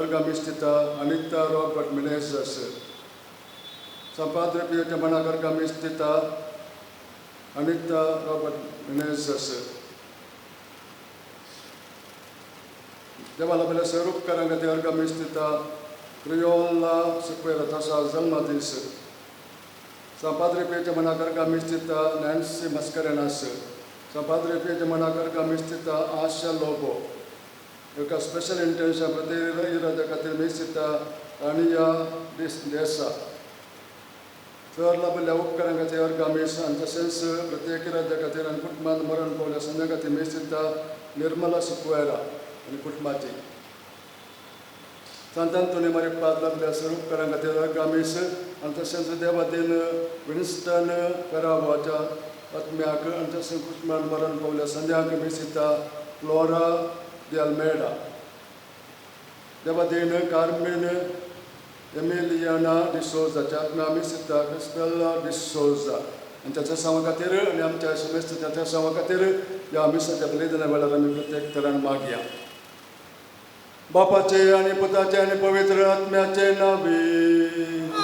अर्गां मिस्तिता अनिता रॉबर्ट मिनेझस. सांत पाद्र पियोच्या मनाक अर्गां मिस्तिता अनिता रॉबर्ट मिनेझस. देवा लाभिल्ल्या सर उपकारां खातीर अर्गां मिस्तिता क्रियोला सिक्वेरा ताचो जल्मदीस. सांत पाद्र पियोच्या मनाक अर्गां मिस्तिता नॅन्सी मस्करेनास. सांत पाद्र पियोच्या मनाक अर्गां मिस्तिता आशा लोबो. एका स्पेशल इंटेन्शन प्रति इराद्या खातीर मिस्तिता आनिया देसा. सर लाभिल्ल्या उपकारां खातीर अर्गां मीस आनी तशेंच प्रत्येक इराद्या खातीर आनी कुटुंबान मरण पावल्या संध्या खातीर मिस्तिता निर्मला सुक्वेरा आनी कुटुंबाची. सांत आंतोनी मारिपाद लाभिल्ल्या सर उपकारां खातीर अर्गां मीस आनी तशेंच देवादीन विन्स्टन पेरावोच्या आत्म्याक आनी तशेंच कुटुंबान मरण पावल्या संध्याक मिस्तिता फ्लोरा दी अल्मेडा. देवादीन कार्मीन एमिलियाना डिसोजाच्या आत्म्या मिस्तिता क्रिस्टला डिसोजा आनी ताच्या सांवा खातीर आनी आमच्या समेस्त ताच्या सांवा खातीर ह्या मिसाच्या बलिदाना वेळार आमी प्रत्येक तरान मागया. बापाचे आनी पुताचे आनी पवित्र आत्म्याचे नावे.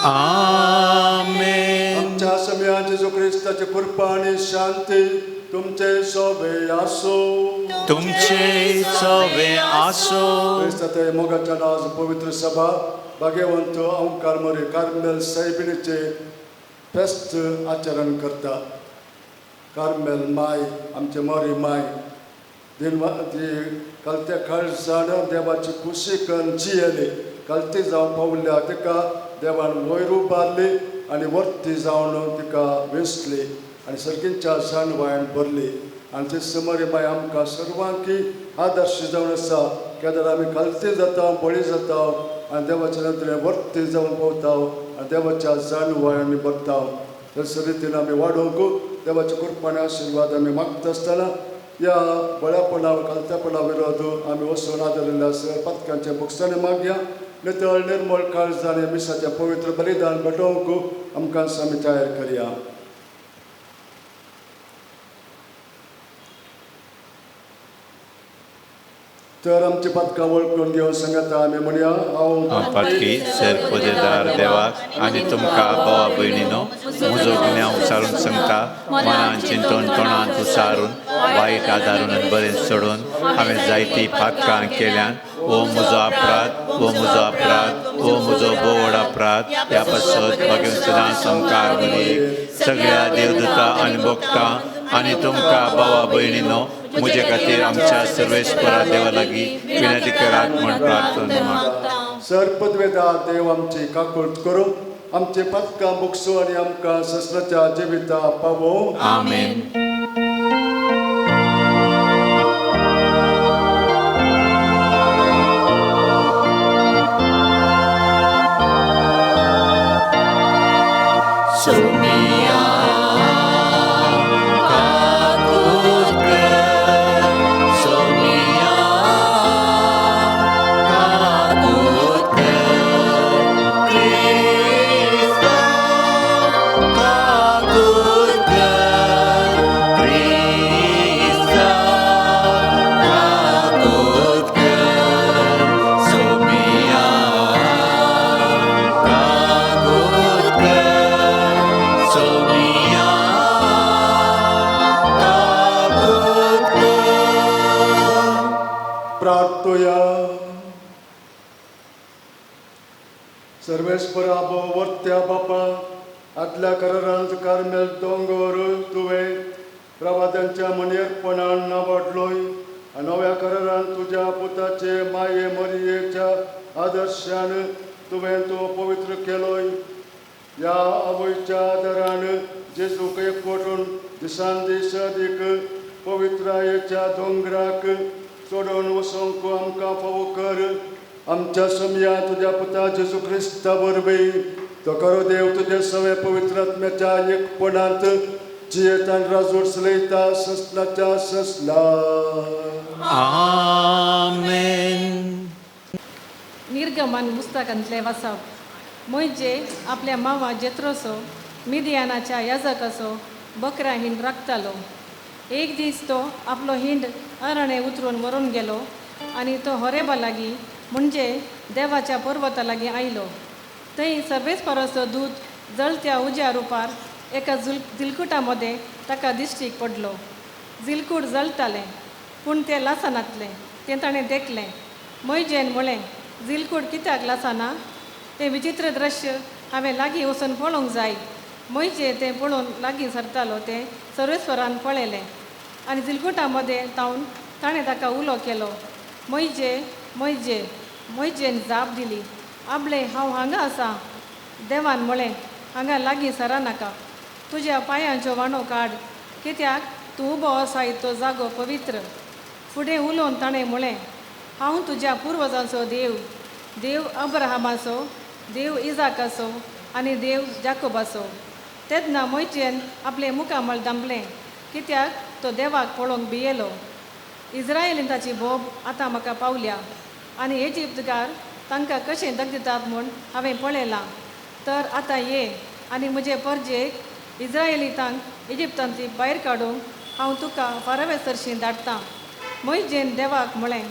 आमेन. आमच्या समया जेजू क्रिस्ताची कृपा आनी शांती तुमचे सोबे आसूं. तुमचे सवे आसो. क्रिस्ताचे मोगाच्या नाज पवित्र सभा भाग्यवंत अंकार मरे कार्मेल सायबिणीचे फेस्त आचरण करता. कार्मेल माय आमचे मोरी माय ती कालत्या काळजान देवाची खुशी करून जियेली. कालती जावन पावल्या तिका देवान वयर उबारली आनी वर्ती जावन तिका वेंचली आनी सर्गींच्या जाणवायन भरली. आनी ती समरी माय आमकां सर्वांकी आदर्श जावन आसा. केन्ना आमी कालती जाता, बळी जाता आनी देवाच्या नदरेन वर्ती जावन पावता आनी देवाच्या जाणवायन भरता. तस रितीन आमी वाडोवंक देवाच्या कृपान आशिर्वाद आमी मागता आसतना ह्या बळ्यापणा कालत्यापणा विरोध आमी वचून आदरिल्ल्या सगळ्या पातकांच्या भोगसाणे मागया. नितळ निर्मळ काळजान मिसाचें पवित्र बलिदान भेटोवंक आमकां आमी तयार करया. तर आमची पातकां वळखून घेवन सांगता आमी म्हणया, हांव पातकी सर पदेदार देवाक आनी तुमकां भावा भयणीनो म्हजो गुन्यांव उचारून सांगता. मनान चिंतून तोंडान उचारून वायट आदारून आनी बरें सोडून हांवें जायतीं पातकां केल्यान. ओ म्हजो अपराध, ओ म्हजो अपराध, ओ म्हजो बोवड अपराध. ह्या पासत भाग्यवंतनां संकार मरे सगळ्या देवदूता आनी भक्तां आनी तुमकां भावा भयणीनो म्हजे खातीर आमच्या सर्वेस्परा देवा लागीं विनंती करात म्हूण प्रार्थना मागता. सर पदवेदार देव आमची काकुळट करूं, आमचे पातकां भोगसू आनी आमकां ससराच्या जिविता पावोवं. आमेन. सोमिया काकूत कर, सोमिया काकूत कर, क्रिस्ता काकूत कर, क्रिस्ता काकूत कर, सोमिया काकूत कर, सोमिया काकूत कर. प्रार्थया. सर्वेस्परा वर्त्या बापा, आदल्या करारांत कार्मेल दोंगर तुवें प्रवाद्यांच्या मनेरपणान नावाडलोय आनी नव्या करारान तुज्या पुताचे माये मरियेच्या आदर्शान तुवें तो पवित्र केलोय. ह्या आवयच्या आदारान जेजूक एकवटून दिसान दीस अदीक पवित्रायेच्या दोंगराक चडोवन वचोंक आमकां फावो कर. आमच्या समया तुज्या पुता जेजू क्रिस्ता वरवीं तो खरो देव तुजे सगळे पवित्र आत्म्याच्या एकपणांत जियेतान राजवट चलयता ससलाच्या ससला. आमेन. निर्गमन पुस्तकांतले वाचप. मोयजे आपल्या मावा जेत्रोसो मिदियानाच्या याजकाचो बकरा हिंड राखतालो. एक दीस तो आपलो हिंड अरणे उतरून व्हरून गेलो आनी तो होरेबा लागीं म्हणजे देवाच्या पर्वता लागीं आयलो. थंय सर्वेस्पराचो दूत जळत्या उज्या रुपार एका झिलकुटा मदें ताका दिश्टीक पडलो. झिलकूट जळटालें पूण तें लासनातलें तें ताणें देखलें. मोयजेन म्हळें, झिलकूट कित्याक लासना? तें विचित्र दृश्य हांवें लागीं वचून पळोवंक जाय. मोयजे तें पळोवन लागीं सरतालो तें सर्वेस्वरान पळयलें आनी झिलकुटा मदें तावन ताणें ताका उलो केलो, मोयजे मोयजे. मोयजेन जाप दिली, आपले हांव हांगा आसा. देवान म्हळें, हांगा लागीं सरा नाका, तुज्या पांयांच्यो वाणो काड, कित्याक तूं उबो आसाय तो जागो पवित्र. फुडें उलोवन ताणें म्हळें, हांव तुज्या पुर्वजांचो देव, देव अब्राहमाचो, देव इजाकाचो आनी देव जाकोबाचो. तेन्ना मोयजेन आपलें मुखामळ दामलें, कित्याक तो देवाक पळोवंक भियेलो. इज्रायलींताची बोब आतां म्हाका पावल्या आनी इजिप्तकार तांकां कशें दगदितात म्हूण हांवें पळयलां. तर आतां ये आनी म्हजे परजेक इज्रायलितांक इजिप्तांतली भायर काडूंक हांव तुका फारावे सरशीं धाडटां. मोयजेन देवाक म्हळें,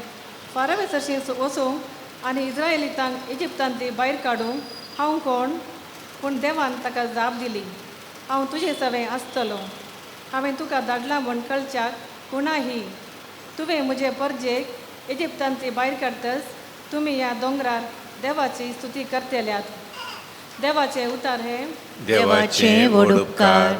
फारावे सरशीं वचूंक आनी इज्रायलितांक इजिप्तांतली भायर काडूंक हांव कोण? पूण देवान ताका जाप दिली, हांव तुजे सवें आसतलो. हांवें तुका धाडला म्हूण कळच्याक कोणाही तुवें म्हजे परजेक इजिप्तांतली भायर काडटच तुमी ह्या दोंगरार देवाची स्तुती करतल्यात. देवाचे उतार हे. देवाचे व्हड उपकार.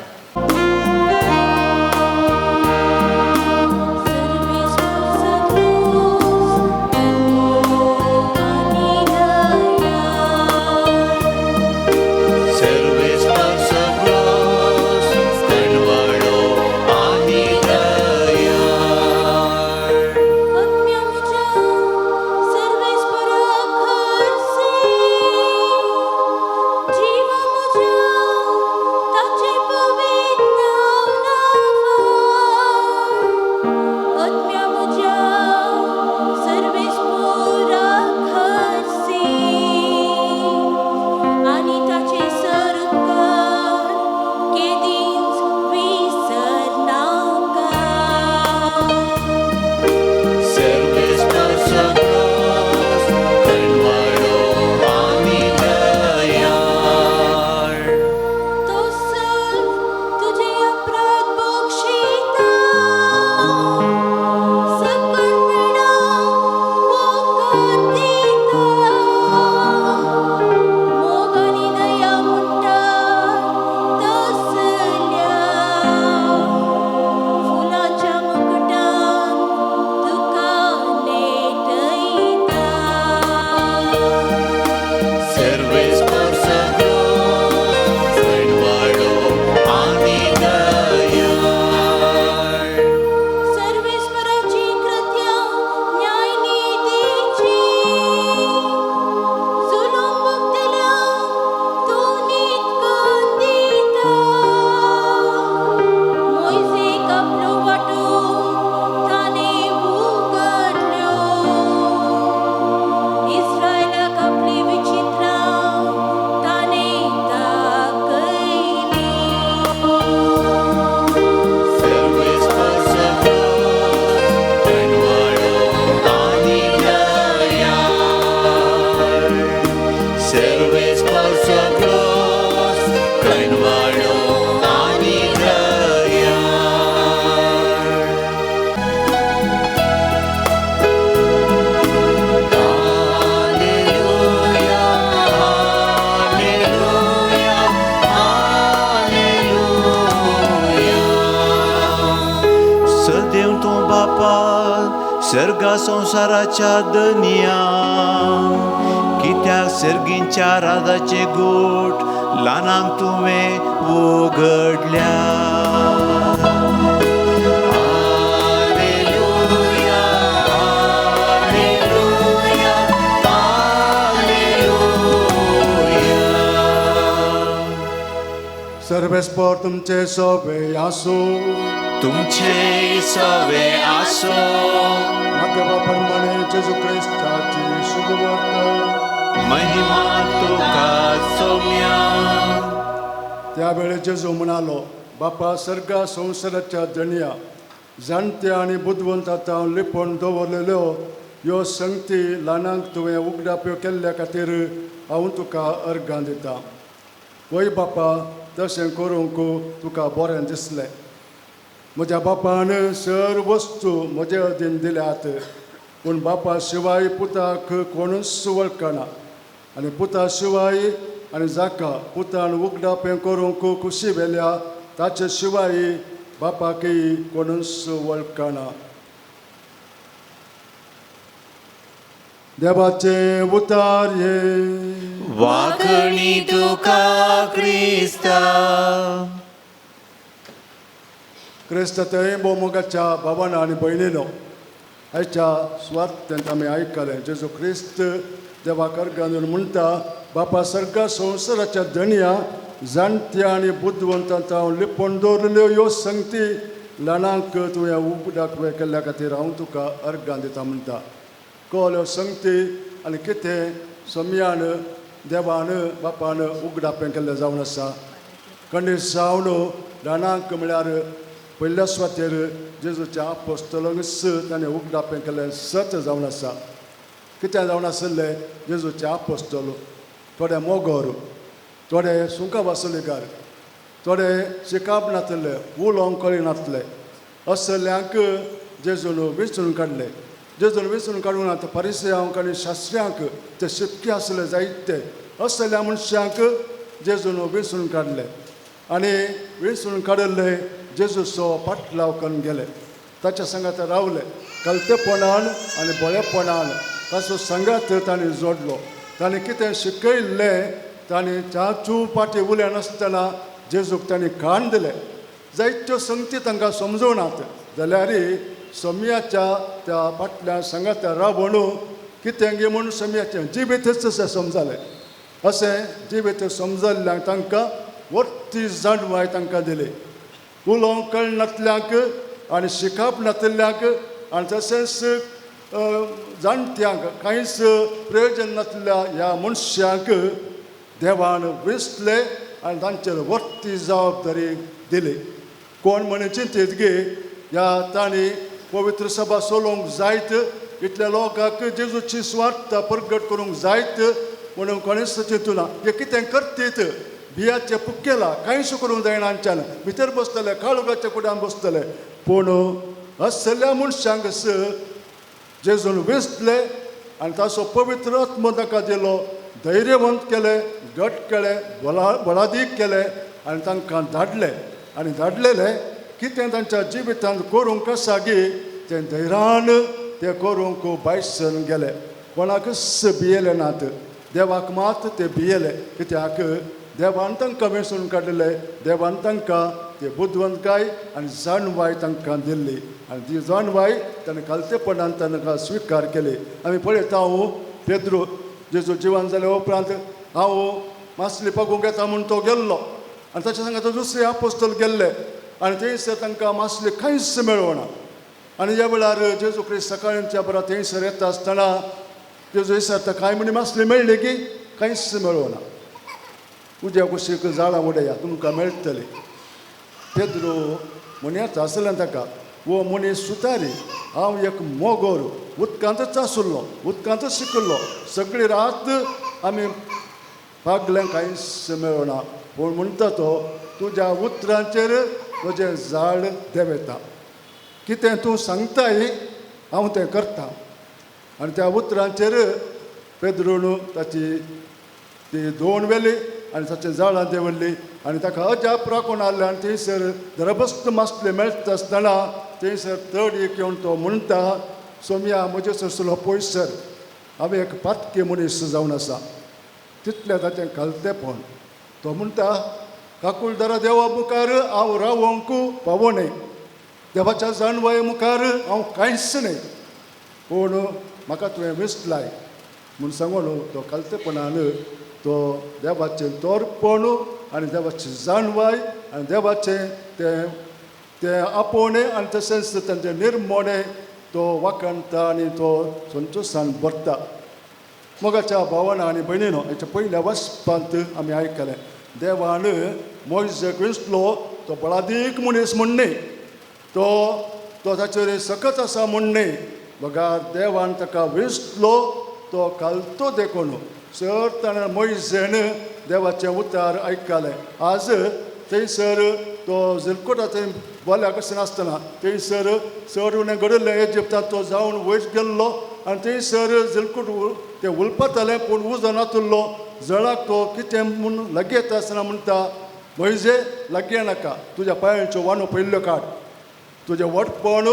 सर्गा संवसाराच्या दनिया कित्याक सर्गींच्या राजाचे गोट ल्हानांक तुवें उगडल्या. Hallelujah, hallelujah, hallelujah. सर्वेस्पर तुमचे सोबे आसूं. तुमचे सवे आसो. मातेवा प्रमाणे जेजू क्रिस्ताची शुभवार्ता. महिमा तुका सोम्या. त्यावेळे जेजू म्हणालो, बापा सर्गा संवसाराच्या धनया, जाणत्या आनी बुदवंतां लिपोवन दवरलेल्यो ह्यो संगती ल्हानांक तुवें उगडाप्यो केल्ल्या खातीर हांव तुका अर्गां दितां. वय बापा, तशें करूंक तुका बरें दिसलें. म्हज्या बापान सर वस्तू म्हजे अधीन दिल्यात, पूण बापा शिवाय पुताक कोणूच वळखना आनी पुता शिवाय आनी जाका पुतान उगडापें करूंक खुशी व्हेल्या ताचे शिवाय बापाकय कोणूच वळखना. देवाचे उतार हे. वाखणी तुका क्रिस्ता. क्रिस्त थंय भोवमोगाच्या भावान आनी भयणीनो, आयच्या सुवार्थांत आमी आयकलें जेजू क्रिस्त देवाक अर्गां दिवन म्हणटा, बापा सर्गा संवसाराच्या धनया, जाणत्या आनी बुदवंतां लिपोवन दवरलेल्यो ह्यो संगती ल्हानांक तुवें उगडाक केल्ल्या खातीर हांव तुका अर्गां दिता म्हणटा. कळ्यो संगती आनी कितें सम्यान देवान बापान उगडापें केल्लें जावन आसा. खंडीत जावन ल्हानांक म्हळ्यार पयल्या सुवातेर जेजूच्या आपोस्तलांकच ताणें उगडापें केल्लें सत जावन आसा. कितें जावन आशिल्लें जेजूचे आपोस्तल थोडे मोगोर, थोडे सुंका वासुलीकार, थोडे शिकाप नासले, उलोवंक कळनासले, असल्यांक जेजून वेंचून काडले. जेजून वेंचून काडून आतां परिसयांक आनी शास्त्र्यांक ते शिपके आसले जायते, असल्या मनशांक जेजून वेंचून काडले आनी वेंचून काडिल्ले जेजूचो पाटलाव करून गेले, ताच्या सांगात रावले कलतेपणान आनी बरेपणान ताचो सांगात तांणी जोडलो. ताणें कितें शिकयल्लें ताणें चाचू पाटी उलयनासतना जेजूक तांणी कान दिलें. जायत्यो संगती तांकां समजोनात जाल्यार सम्याच्या त्या फाटल्या सांगाता रावण कितें गे म्हूण सम्याचें जिवीतच अशें समजालें. अशें जिवीत समजल्ल्यांक तांकां वर्ती जाणवाय तांकां दिली. उलोवंक कळनातल्यांक आनी शिकप नातिल्ल्यांक आनी तशेंच जाणट्यांक कांयच प्रयोजन नासल्या ह्या मनशांक देवान वेंचले आनी तांचेर वर्ती जबाबदारी दिली. कोण म्हण चिंतीत गे ह्या तांणी पवित्र सभा चलोवंक जायत, इतल्या लोकांक जेजूची स्वार्थ प्रगट करूंक जायत म्हणून कोणेच चिंतूना. हे कितें करतीत बियाचे पुक्केला कांयच करूंक जायना, हांच्यान भितर बसतले काळोखाच्या कुड्यान बसतले. पूण असल्या मनशांक जेजून वेंचले आनी ताचो पवित्र आत्मो ताका दिलो, धैर्यवंत केले, घट केले, बळादीक केले आनी तांकां धाडले. आनी धाडलेले कितें तांच्या जिवितांत करूंक आसा गी तें धैर्यान ते करूंक भायसन गेले. कोणाकच भियेले नात, देवाक मात ते भियेले. कित्याक देवान तांकां वेंचून काडलेले, देवान तांकां ते बुदवंतकाय आनी जाणवाय तांकां दिल्ली आनी ती जाणवाय ताणें खालतेपणान तांकां स्विकार केली. आमी पळयता हांव पेद्रू जेजू जिवन जाल्या उपरांत हांव मासली पगूंक येता म्हूण तो गेल्लो आनी ताच्या सांगात दुसरे आपोस्तल गेल्ले आनी थंयसर तांकां मासली कांयच मेळना. आनी ह्या वेळार जेजू क्रिस्त सकाळच्या बरा थंयसर येता आसतना जेजू विचारता कांय म्हणी मासली मेळ्ळी की कांयच मेळना, उज्या कुशीक जाळां उडया तुमकां मेळटली. पेद्रू म्हणयात आसलें ताका, वो मनीस सुतारी, हांव एक मोगोर, उदकांतच आशिल्लो, उदकांतच शिकिल्लो, सगळी रात आमी पागलें कांयच मेळना, पूण म्हणटा तो तुज्या उतरांचेर म्हजें झाड देंवयता, कितें तूं सांगताय हांव तें करता. आनी त्या उतरांचेर पेद्रून ताची ती दोन वेली आनी ताचे जाळां देंवल्ली आनी ताका अजाप राखून हाडलें. आनी थंयसर दरबस्त मासले मेळटा आसतना थंयसर तड एक येवन तो म्हणटा, सोमया म्हजे सरसलो पयसर हांवें एक पातके मनीस जावन आसा. तितलें ताचें खालतेपण. तो म्हणटा काकुळदारा देवा मुखार हांव रावंक पावो न्हय, देवाच्या जाणवाये मुखार हांव कांयच न्हय, पूण म्हाका तुवें विसलाय म्हूण सांगून तो खालतेपणान तो देवाचें तोरपण आनी देवाची जाणवाय आनी देवाचें तें तें आपोवणें आनी तशेंच तांचें निर्मोणें तो वाखाणता आनी तो संतोशान भरता. मोगाच्या भावान आनी भयणीनो, हाच्या पयल्या वचपांत आमी आयकलें देवान मोयजेक वेंचलो तो बळादीक मनीस म्हूण न्हय, तो तो ताचेर सकत आसा म्हूण न्हय, बगार देवान ताका वेंचलो तो घालतो देखून सर ताणें मोयजेन देवाचें उतार आयकलें. आज थंयसर तो झिलकोटा थंय बोल्या कशें नासतना थंयसर चड उणें घडिल्लें इजिप्तांत तो जावन वयर गेल्लो आनी थंयसर झिलकूट तें उलपतालें पूण उजो नातुल्लो. जळाक तो कितें म्हूण लागीं येता आसतना म्हणटा, मोयजे लागीं येनाका, तुज्या पांयांच्यो वानो पयल्ल्यो काड, तुजें वटपण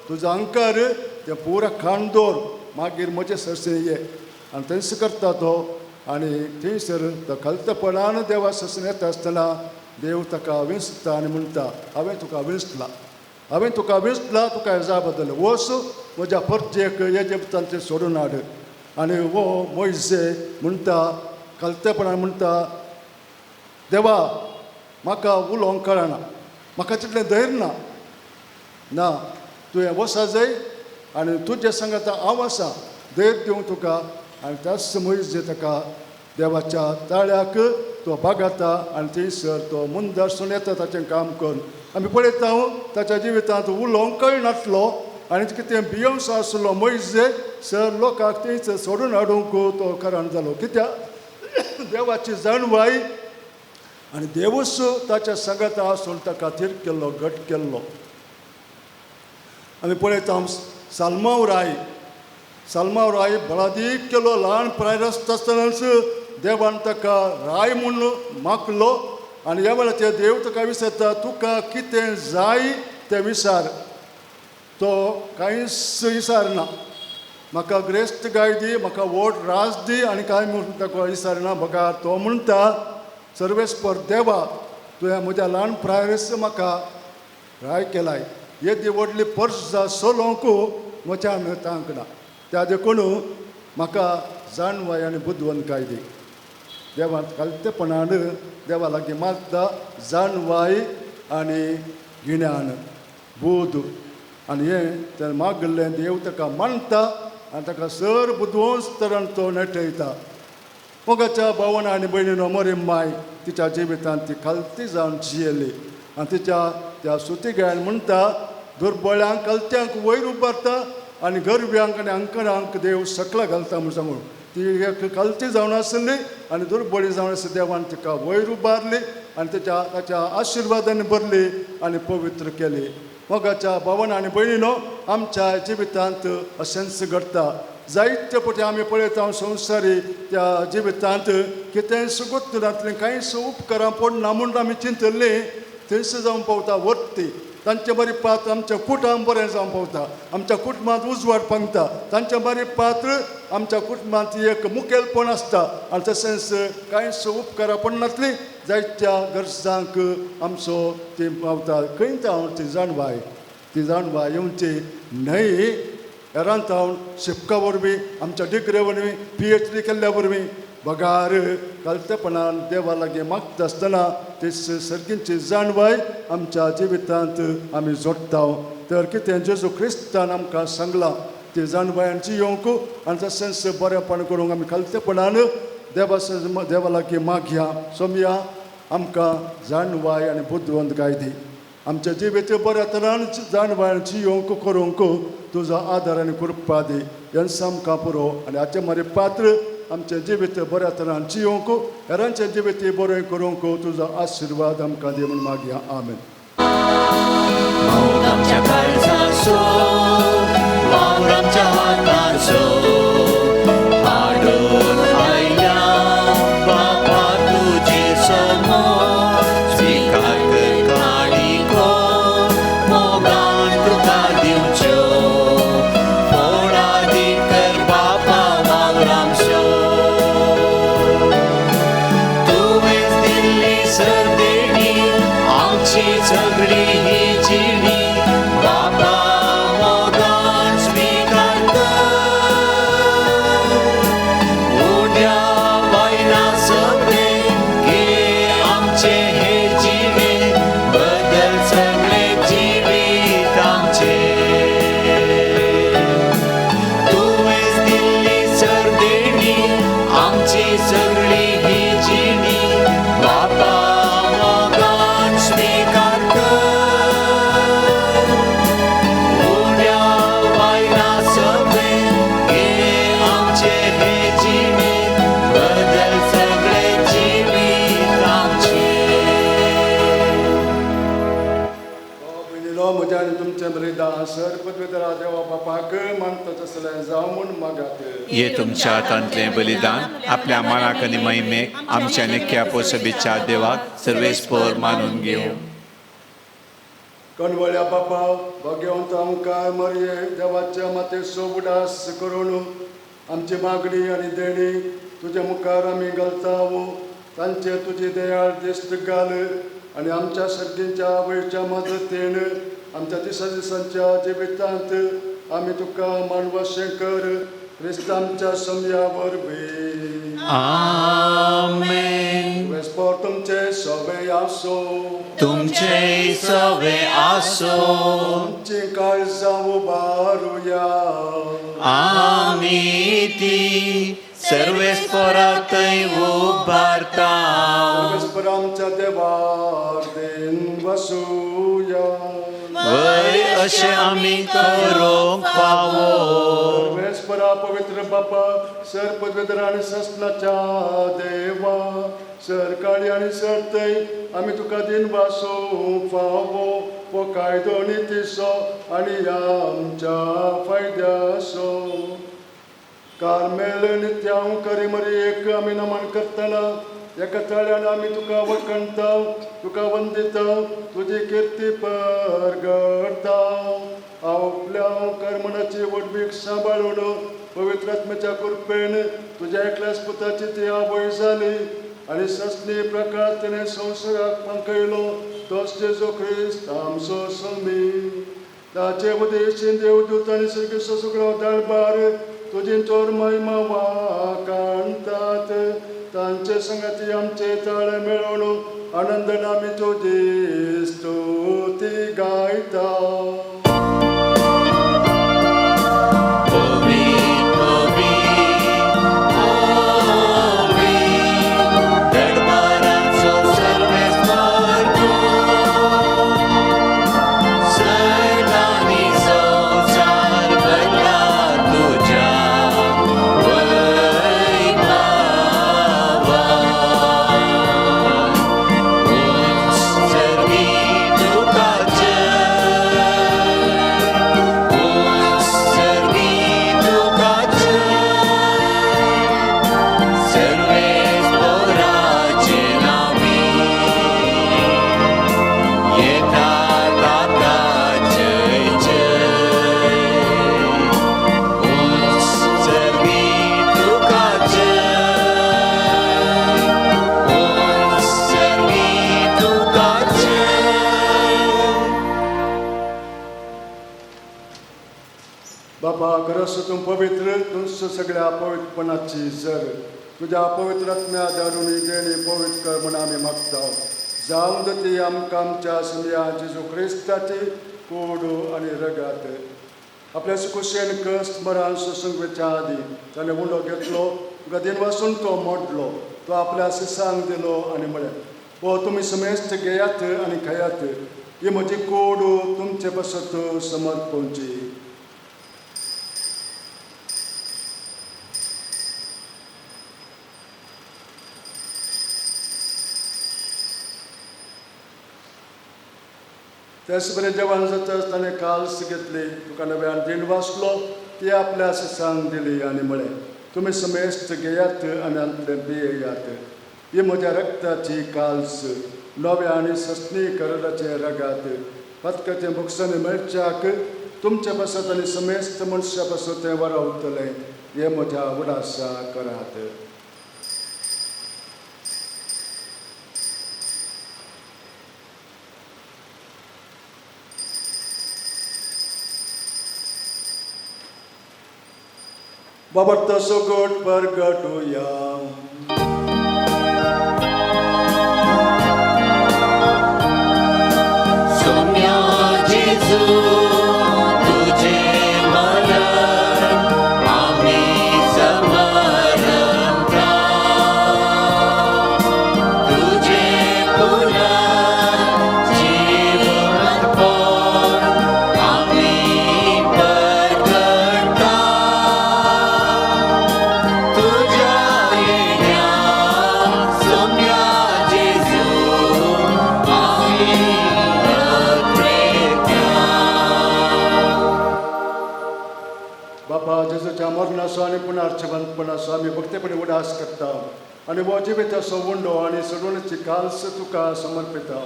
तुजो अंकार तें पुरा खाण दवर, मागीर म्हजें सरसे ये. आनी थंयस करता तो आनी थंयसर तो खालतेपणान देवा सरसेन येता आसतना देव ताका वेंचता आनी म्हणटा, हांवें तुका वेंचला, हांवें तुका वेंचला, तुका हेजा बदल वच म्हज्या परजेक इजिप्तांतलें सोडून हाड. आनी वो मोयजे म्हणटा खालतेपणान म्हणटा, देवा म्हाका उलोवंक कळना, म्हाका तितलें धैर्य ना, ना तुवें वसा जाय आनी तुजे सांगाता हांव आसा, धैर्य दिवंक तुका. आनी त्याच मोयजे ताका देवाच्या ताळ्याक तो बागाता आनी थंयसर तो मुंदरसून येता ताचें काम करून. आमी पळयता ताच्या जिवितांत उलोवंक कळनासलो आनी कितें भियोवचो आसलो मोयजे सर लोकांक थंयसर सोडून हाडूंक तो कारण जालो. कित्याक देवाची जाणवाय आनी देवूच ताच्या सांगाता आसून ताका थीर केल्लो, घट केल्लो. आमी पळयता साल्माव राय, साल्माव राय बळादीक केलो, ल्हान प्रायर आसता आसतनाच देवान ताका राय म्हूण मागलो आनी ह्या वेळाचेर देव ताका विचारता, तुका कितें जाय तें विचार. तो कांयच विचारना. म्हाका ग्रेस्त गाय दी, म्हाका व्हड राज दी आनी कांय म्हूण ताका विचारना. बघा तो म्हणटा, सर्वेस्पर देवा, तुवें म्हज्या ल्हान प्रायस म्हाका राय केलाय, येदी व्हडली पर्सा चलोवंक म्हज्यान तांक ना, त्या देखून म्हाका जाणवाय आनी बुदवंतकाय दी. देवान खालतेपणान देवा लागीं मागता जाणवाय आनी गिन्यान बूद, आनी हें तें मागलें देव ताका मानता आनी ताका सर बुदवंस तरान तो नेटयता. मोगाच्या भावना आनी भयणीनो, मरी माय तिच्या जिवितांत ती खालती जावन जियेली आनी तिच्या त्या सुती गायन म्हणटा, दुर्बळ्यांक कलत्यांक वयर उबारता आनी गरब्यांक आनी अंकरांक देव सकला घालता म्हूण सांगून. ती एक खालती जावन आसली आनी दुर्बळी जावन आसली, देवान तिका वयर उबारली आनी तिच्या ताच्या आशिर्वादान भरली आनी पवित्र केली. मोगाच्या भावना आनी भयणीनो, आमच्या जिवितांत अशेंच घडटा. जायते पटी आमी पळयता संवसारी त्या जिवितांत कितेंय सुगूत जातलें, कांयच उपकारां पडना म्हूण आमी चिंतल्लीं थंयसर जावन पावता वर्ती. तांचे बरी पात्र आमच्या कुटुंब बरें जावन पावता, आमच्या कुटुंबांत उजवाड पांगता, तांचे बरी पात्र आमच्या कुटुंबांत एक मुखेलपण आसता आनी तशेंच कांयच उपकारां पडनासलीं जायत्या गरजांक आमचो ती पावता. खंय हांव ती जाणवाय, ती जाणवाय येवची न्हय हेरांत हांव शिपका वरवीं, आमच्या डिग्रे वरवीं, PhD केल्ल्या वरवीं, बगार कालतेपणान देवा लागीं मागता आसतना ती सर्गींची जाणवाय आमच्या जिवितांत आमी जोडटा. तर कितें जेजू क्रिस्तान आमकां सांगलां ती जाणवायान जियोवंक आनी तशेंच बरेंपण करूंक आमी खालतेपणान देवा देवा लागीं मागया. सोमया आमकां जाणवाय आनी बुदवंतकाय दी, आमच्या जिवीत बऱ्या तरान जाणवाय जियोवंक करूंक तुजो आदार आनी कृपा दी. हेंच आमकां पुरो आनी हाचें मरे पात्र आमचें जिवीत बऱ्या तरान जियोवंक, हेरांचें जिवीत बरें करूंक तुजो आशिर्वाद आमकां दी म्हूण मागया. आमेन. आमच्या काळजाचो वावर आमच्या हाताचो हाडून आयल्या बापा तुजे समोर, स्विकार कर काणको मोगान तुका दिवच्यो, फोडादी कर बापा वावर आमचो. तुवेंच दिल्ली सर्देणी आमची सगळी ही जिणी, बापा मोगान स्विकार कर. उड्या बायला सगळे घे आमचे हे जिणे, बदल सगळे जिवीत आमचे. तुवेंच दिल्ली सर्देणी आमची सगळी ही जिणी, बापा मोगान स्विकार कर. उड्या बायला सगळे घे आमचे हे जिणे, बदल सगळे जिवीत आमचे. भयणीनो, म्हज्या आनी तुमचें बलिदान सर पदवेतरा देवा बापाक मानता तसलें जावं म्हूण मागात. ये तुमच्या हातांतलें बलिदान आपल्या मनाक आनी महिमेक आमच्या निक्या पोसबीच्या देवाक सर्वेस्पर मानून घेवं. कणवळ्या बापा, भाग्यवंत आमकां मरये देवाच्या मातेचो उडास करून आमची मागणी आनी देणी तुज्या मुखार आमी घालता. तांचे तुजी दयाळ दिश्ट घाल आनी आमच्या सर्गींच्या आवयच्या मदतीन आमच्या दिसा दिसांच्या जिवितांत आमी तुका मानवशें कर, क्रिस्त आमच्या समया वरवीं. आमेन. वेस्पोर तुमचे सवे आसो. तुमचे सवे आसो. आमची काळजां उबारुया. आमी ती सर्वेस्परातय उबारता. सर्वेस्पर आमच्या देवार देन वसुया. वय अशें आमी करूंक फावो. सर्वेस्परा पवित्र बापा, सर पदवेदर आनी ससनाच्या देवा, सरकाळी आनी सरतय आमी तुका दिन वासूंक फावो हो कायदो नितीचो आनी आमच्या फायद्याचो. कार्मेल नित्यांकरी मरियेक आमी नमन करतना एका ताळ्यान आमी तुका वळखणता, तुका वंदिता, तुजी किर्ती परगडता. आपल्या कर्मणाची वडवीक सांबाळून पवित्र आत्म्याच्या कृपेन तुज्या एकल्याच पुताची ती आवय जाली आनी ससनी प्रकार तिणें संवसाराक पंकयलो, तोच जेजू क्रिस्त आमचो स्वामी. ताचे उदेशीन देवदूत आनी श्रीकृष्ण सगळो दरबार तुजी थोर महिमा वाखाणतात. तांचे संगती आमचे ताळे मेळोवन आनंदान आमी तुजी स्तुती गायता. बाबा खरंच तूं पवित्र, तुमचं सगळ्या पवित्रपणाची जर तुज्या पवित्र आत्म्या दारुणी देणी पवित्र कर म्हण आमी मागता. जावं दी आमकां आमच्या समया जेजू क्रिस्ताची कोडू आनी रगात. आपल्या कुशेन कस्ट मरान सोसूंक आदी ताणें उंडो घेतलो, गदीन वासून तो मोडलो, तो आपल्या सिसांक दिलो आनी म्हळें, हो तुमी समेस्त घेयात आनी खायात, ही म्हजी कोडू तुमचे पासत समर्पणची. त्याच बरें जेवण जाताच ताणें काल्स घेतली, तुका नव्यान दीण वाचलो, ती आपल्या सिसांक दिली आनी म्हळें, तुमी समेस्त घेयात आनी आमतलें पियेयात, ही म्हज्या रक्ताची काल्स, नव्या आनी सस्नी करडाचें रगात, पतकाचें भोगसणें मेळच्याक तुमचे पासत आनी समेस्त मनशा पासत तें वरावतलें, हें म्हज्या उडासा करात. बाबा तसो गोट परगटुया. सोम्या जेजू तुझे मरण आम्ही समरता, तुझे पुनर्जीवनपण आम्ही परगटता. तुझ्या येण्या सोम्या जेजू आम्ही बापा जेजूच्या मरणाचो आनी पुनर्जिवंतपणाचो आमी भक्तेपणी उडास करता आनी हो जिविताचो उंडो आनी सोडवणेची काल्स तुका समर्पिता.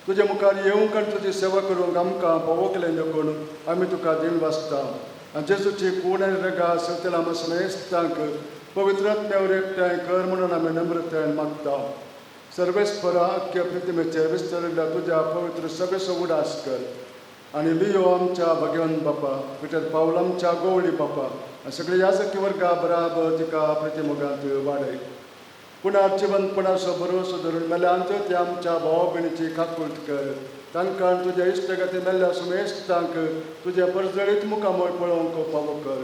तुजे मुखार येवंक आनी तुजी सेवा करूंक आमकां पावोकलें देखून आमी तुका दीन वाचता. आनी जेजूची कूड आनी रगा सगळ्या आमकां समेस्तांक पवित्र आत्म्यावर एकठांय कर म्हणून आमी नम्रतायेन मागता. सर्वेस्परा अख्ख्या प्रतिमेचेर विस्तरिल्ल्या तुज्या पवित्र सभेचो उडास कर आनी लियो आमच्या भगवान बापा, पिटर पावल आमच्या गोवळी बापा आनी सगळे याजकी वर्गा बराबर तिका प्रतिमोगांत वाडय. पुनर्जिवंतपणाचो भरवसो धरून मेल्यांत ते आमच्या भावा भयणीची काकूट कर. तांकां तुज्या इश्टगती मेल्ल्या समेस्तांक तुज्या परजळीत मुखामळ पळोवंक फावो कर.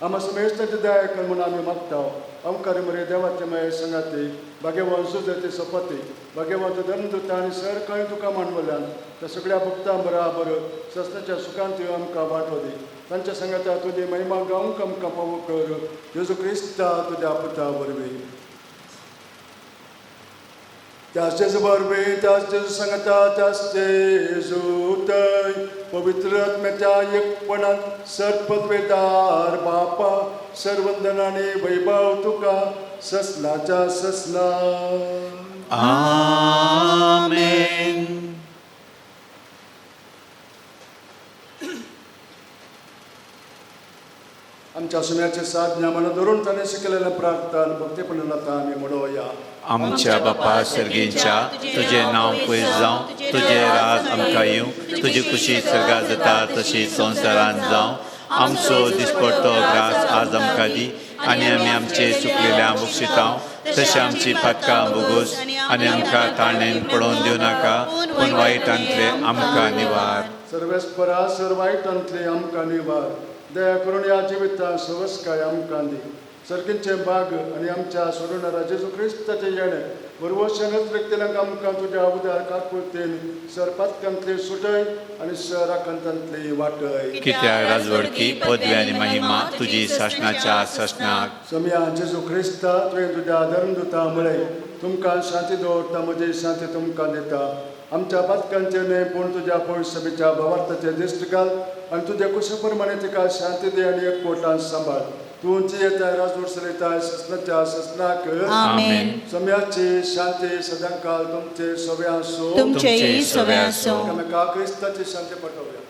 आमा समेस्तांची दया कर म्हूण आमी मागता. आमकां मरे देवाचे मये संगाती भाग्यवान सुजती सपती भाग्यवंत धर्मदूत आनी सर खंय तुका मानवल्यान त्या सगळ्या भक्तां बराबर सस्नाच्या सुखांत आमकां वांटो दी. तांच्या संगाता तुजी महिमा गावंक आमकां फावो कर. जेजू क्रिस्ता तुज्या पुता वरवीं. त्याच जेजू वरवीं, त्याच जेजू सांगता, त्याच जेजू थंय पवित्र आत्म्याच्या एकपणान सर्पद्वेदार बापा सर्वंदन आनी वैभव तुका ससनाच्या ससना. आमेन. आमच्या सुम्याचे साथ ज्ञानानं धरून ताणें शिकलेल्या प्रार्थना भक्तीपणान आतां आमी म्हणोया. आमच्या बापा सर्गींच्या, तुजें नांव पयस जावं, तुजें राज आमकां येवं, तुजी खुशी सर्गात जाता तशी संवसारांत जावं. आमचो दिसपडतो ग्रास आज आमकां दी आनी आमी आमचे चुकलेल्या बक्षितांव तशें आमची पातकां भोगोस आनी आमकां ताणेन पडोवन दिवं नाका, पूण वायटांतले आमकां निवार. सर्वेस्परा सर वायटांतले आमकां निवार. दया करून ह्या जिवितांत सवस्काय आमकां दी. सर्गींचे भाग आनी आमच्या सोडणारा जेजू क्रिस्ताचें येणें बरवशानच व्यक्तींक आमकां तुज्या उदार काकुळतेन सर पातकांतली सुटय आनी सर आकांतांतली वाटय. कित्याक राजवडकी पदवी आनी महिमा तुजी सासणाच्या सासणाक. सम्या जेजू क्रिस्ता, तुवें तुज्या धर्मदूता म्हळें, तुमकां शांती दवरता, म्हजी शांती तुमकां दिता. आमच्या पातकांचे न्हय पूण तुज्या पवित्र भावार्थाचे दिश्ट घाल आनी तुज्या कुशे प्रमाणे तिका शांती दी आनी एकवटान सांबाळ. तूं जियेताय राजवट चलयताय ससनाच्या ससनाक. आमेन. सम्याची शांती सदांकाल तुमचे सगळे आसूं. तुमचेय सगळे आसूं. एकामेका क्रिस्ताची शांती पाठोवया.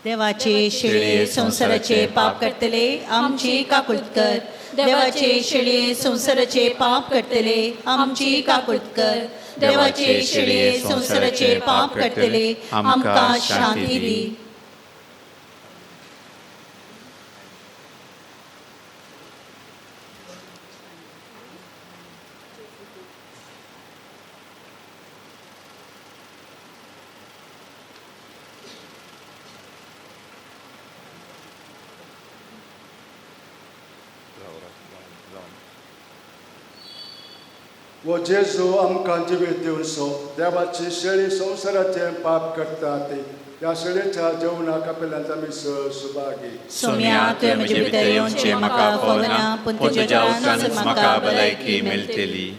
देवाचे शेळये संवसाराचे पाप करतले आमची काकुळत कर. देवाचे शेळये संवसाराचे पाप करतले आमची काकुळत कर. देवाचे शेळये संवसाराचे पाप करतले आमकां शांती दी. वो जेजू आमकां जिवीत दिवचो. देवाची शेळी संवसाराचें पाप करता ते ह्या शेळीच्या जेवणाक आपल्यान आमी सुभागी. सोम्या, तुवें म्हजे भितर येवचें म्हाका फावना, पूण तुज्या उतरानच म्हाका भलायकी मेळटली.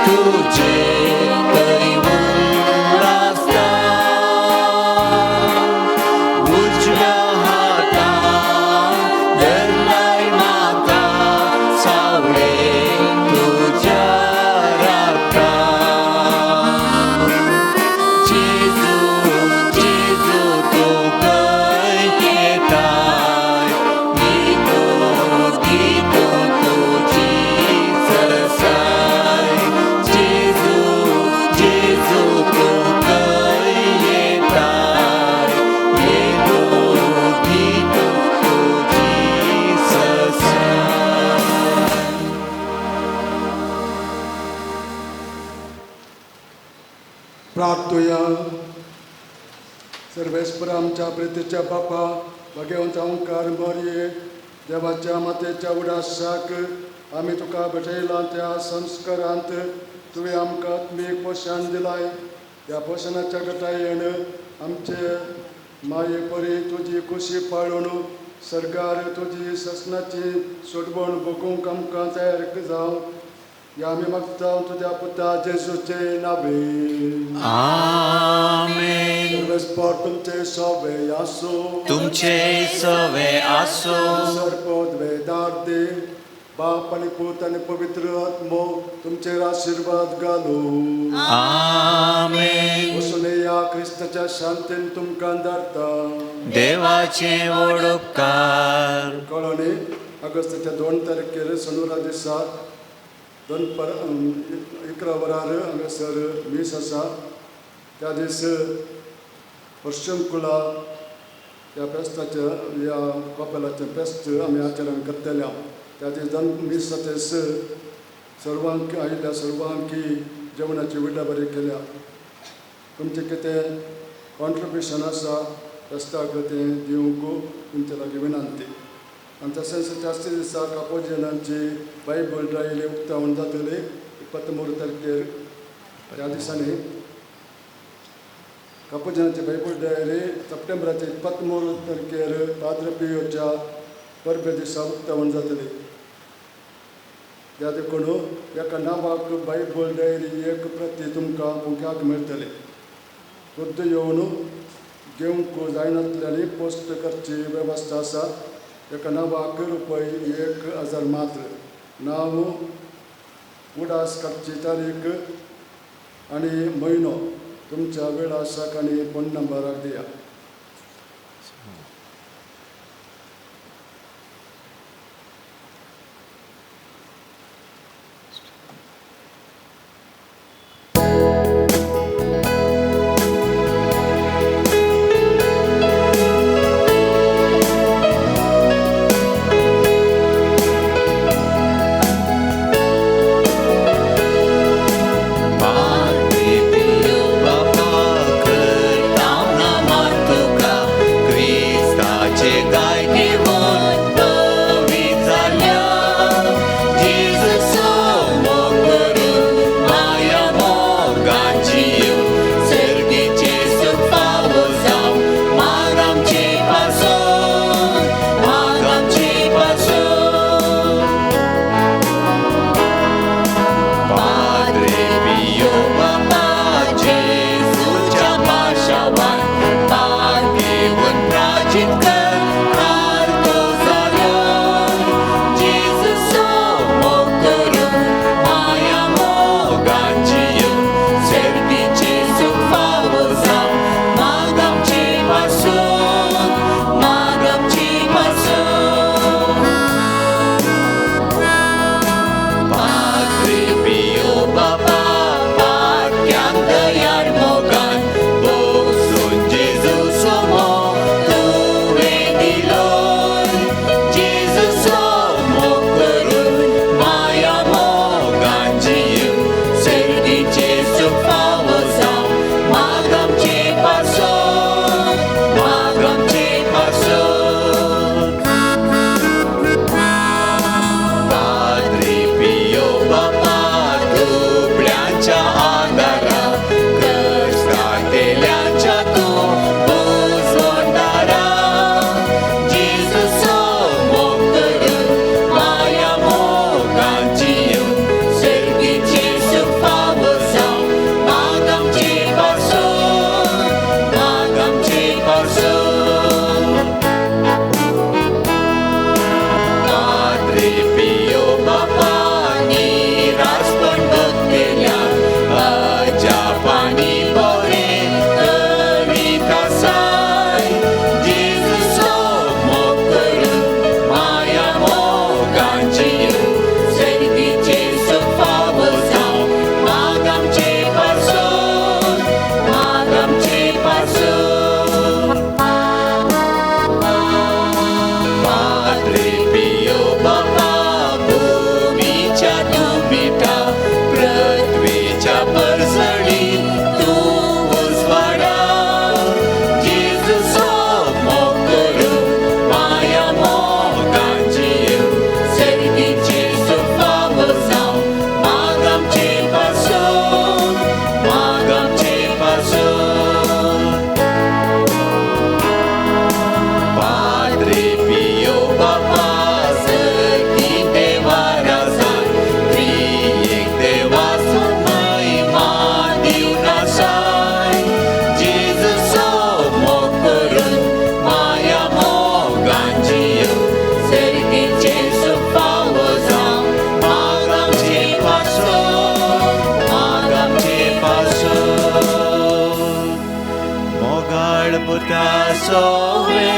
तुझे. प्रार्थुया. सर्वेस्पर आमच्या प्रितीच्या बापा, भगवंत ओंकार मोरये देवाच्या मातेच्या उडासाक आमी तुका भेटयला त्या संस्कारांत तुवें आमकां आत्मीक पोशण दिलाय. त्या पोशणाच्या गटायेन आमचे माये परी तुजी खुशी पाळून सरकार तुजी ससनाची सोडवण भोगूंक आमकां तयार जावं ह्या आमी मागता तुज्या पुता जेजूचे नावे. आमेन. सर्वेस्पर तुमचे सोबे आसूं. तुमचे सवे आसो. सर्पोद्वेदार दे बाप आनी पूत आनी पवित्र आत्मो तुमचेर आशिर्वाद घालू. आमेन. वसून या क्रिस्ताच्या शांतीन तुमकां धाडटा. देवाचे व्हड उपकार. कळोनी ऑगस्टाच्या 2 तारखेर सोनुरा दिसा दनपार 11 वरार हांगासर मीस आसा. त्या दीस पर्शंकुला ह्या फेस्ताचें ह्या कपेलाचें फेस्त आमी आचरण करतले. त्या दीस दन मीस जातेस सर्वांक आयिल्ल्या सर्वांकी जेवणाची विटाबरी केल्या. तुमचें कितें कॉन्ट्रिब्युशन आसा फेस्ताक तें दिवंक तुमचे लागीं विनंती. आनी तशेंच त्याच दिसा कापोजनांची बायबल ड्रायली उक्तावण जातली 23 तारखेर. त्या दिसांनी कापोजनाची बायबल डायरी सप्टेंबराचे 23 तारखेर पाद्र पियोच्या परबे दिसा उक्तावण जातली. त्या देखून एका नांवाक बायबल डायरी एक प्रती तुमकां बुक्याक मेळटली. खुद्द येवन घेवंक जायनातल्यांनी पोस्ट करची वेवस्था आसा. एका नांवाक रुपय 1000 मात्र. नांव, उडास काडची तारीख आनी म्हयनो तुमच्या वेळासाक आनी फोन नंबराक दिया. पाद्रे पियो बापा करता नमन तुका, क्रिस्ताचे गाय घेवन नवी जाल्या. जेजूचो मोग करून माया मोगाची येवन सर्गीचें सूख फावो जावं. माग आमचे पासून, माग आमचे पासून. पाद्रे पियो बापा जेजूच्या पाशावान पाग घेवन प्राचीत कर सारको जालो. जेजूचो मोग करून माया मोगाची येवन सर्गीचें सूख फावो जावं. माग आमचे पासून, माग आमचे पासून. पाद्रे पियो बापा पाक्यान दयाळ मोगान भोगसून जेजूचो मोग तुवें दिलो. जेजूचो मोग करून माया मोगाची येवन सर्गीचें सूख फावो जावं. माग आमचे पासून, माग आमचे पासून. पाद्रे पियो बापा दुबळ्यांच्या आदारा कश्टांतल्यांच्या तूं बुजवणदारा. जेजूचो मोग करून माया मोगाची येवन सर्गीचें सूख फावो जावं. माग आमचे पासून, माग आमचे पासून. पाद्रे पियो बापा निराशपण भोगतेल्या सोवे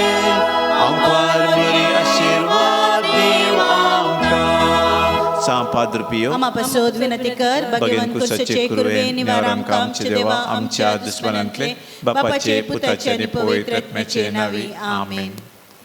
आमकार बरी आशिर्वाद दीव आमकां. सां पाद्र पियो, आमा पासत विनंती कर. भगेन कुसाचे कुरवे निवार आमकां आमचे देवा आमच्या दुस्मानांतले, बापाचे, पुताचे आनी पवित्र आत्म्याचे नांवी. आमेन.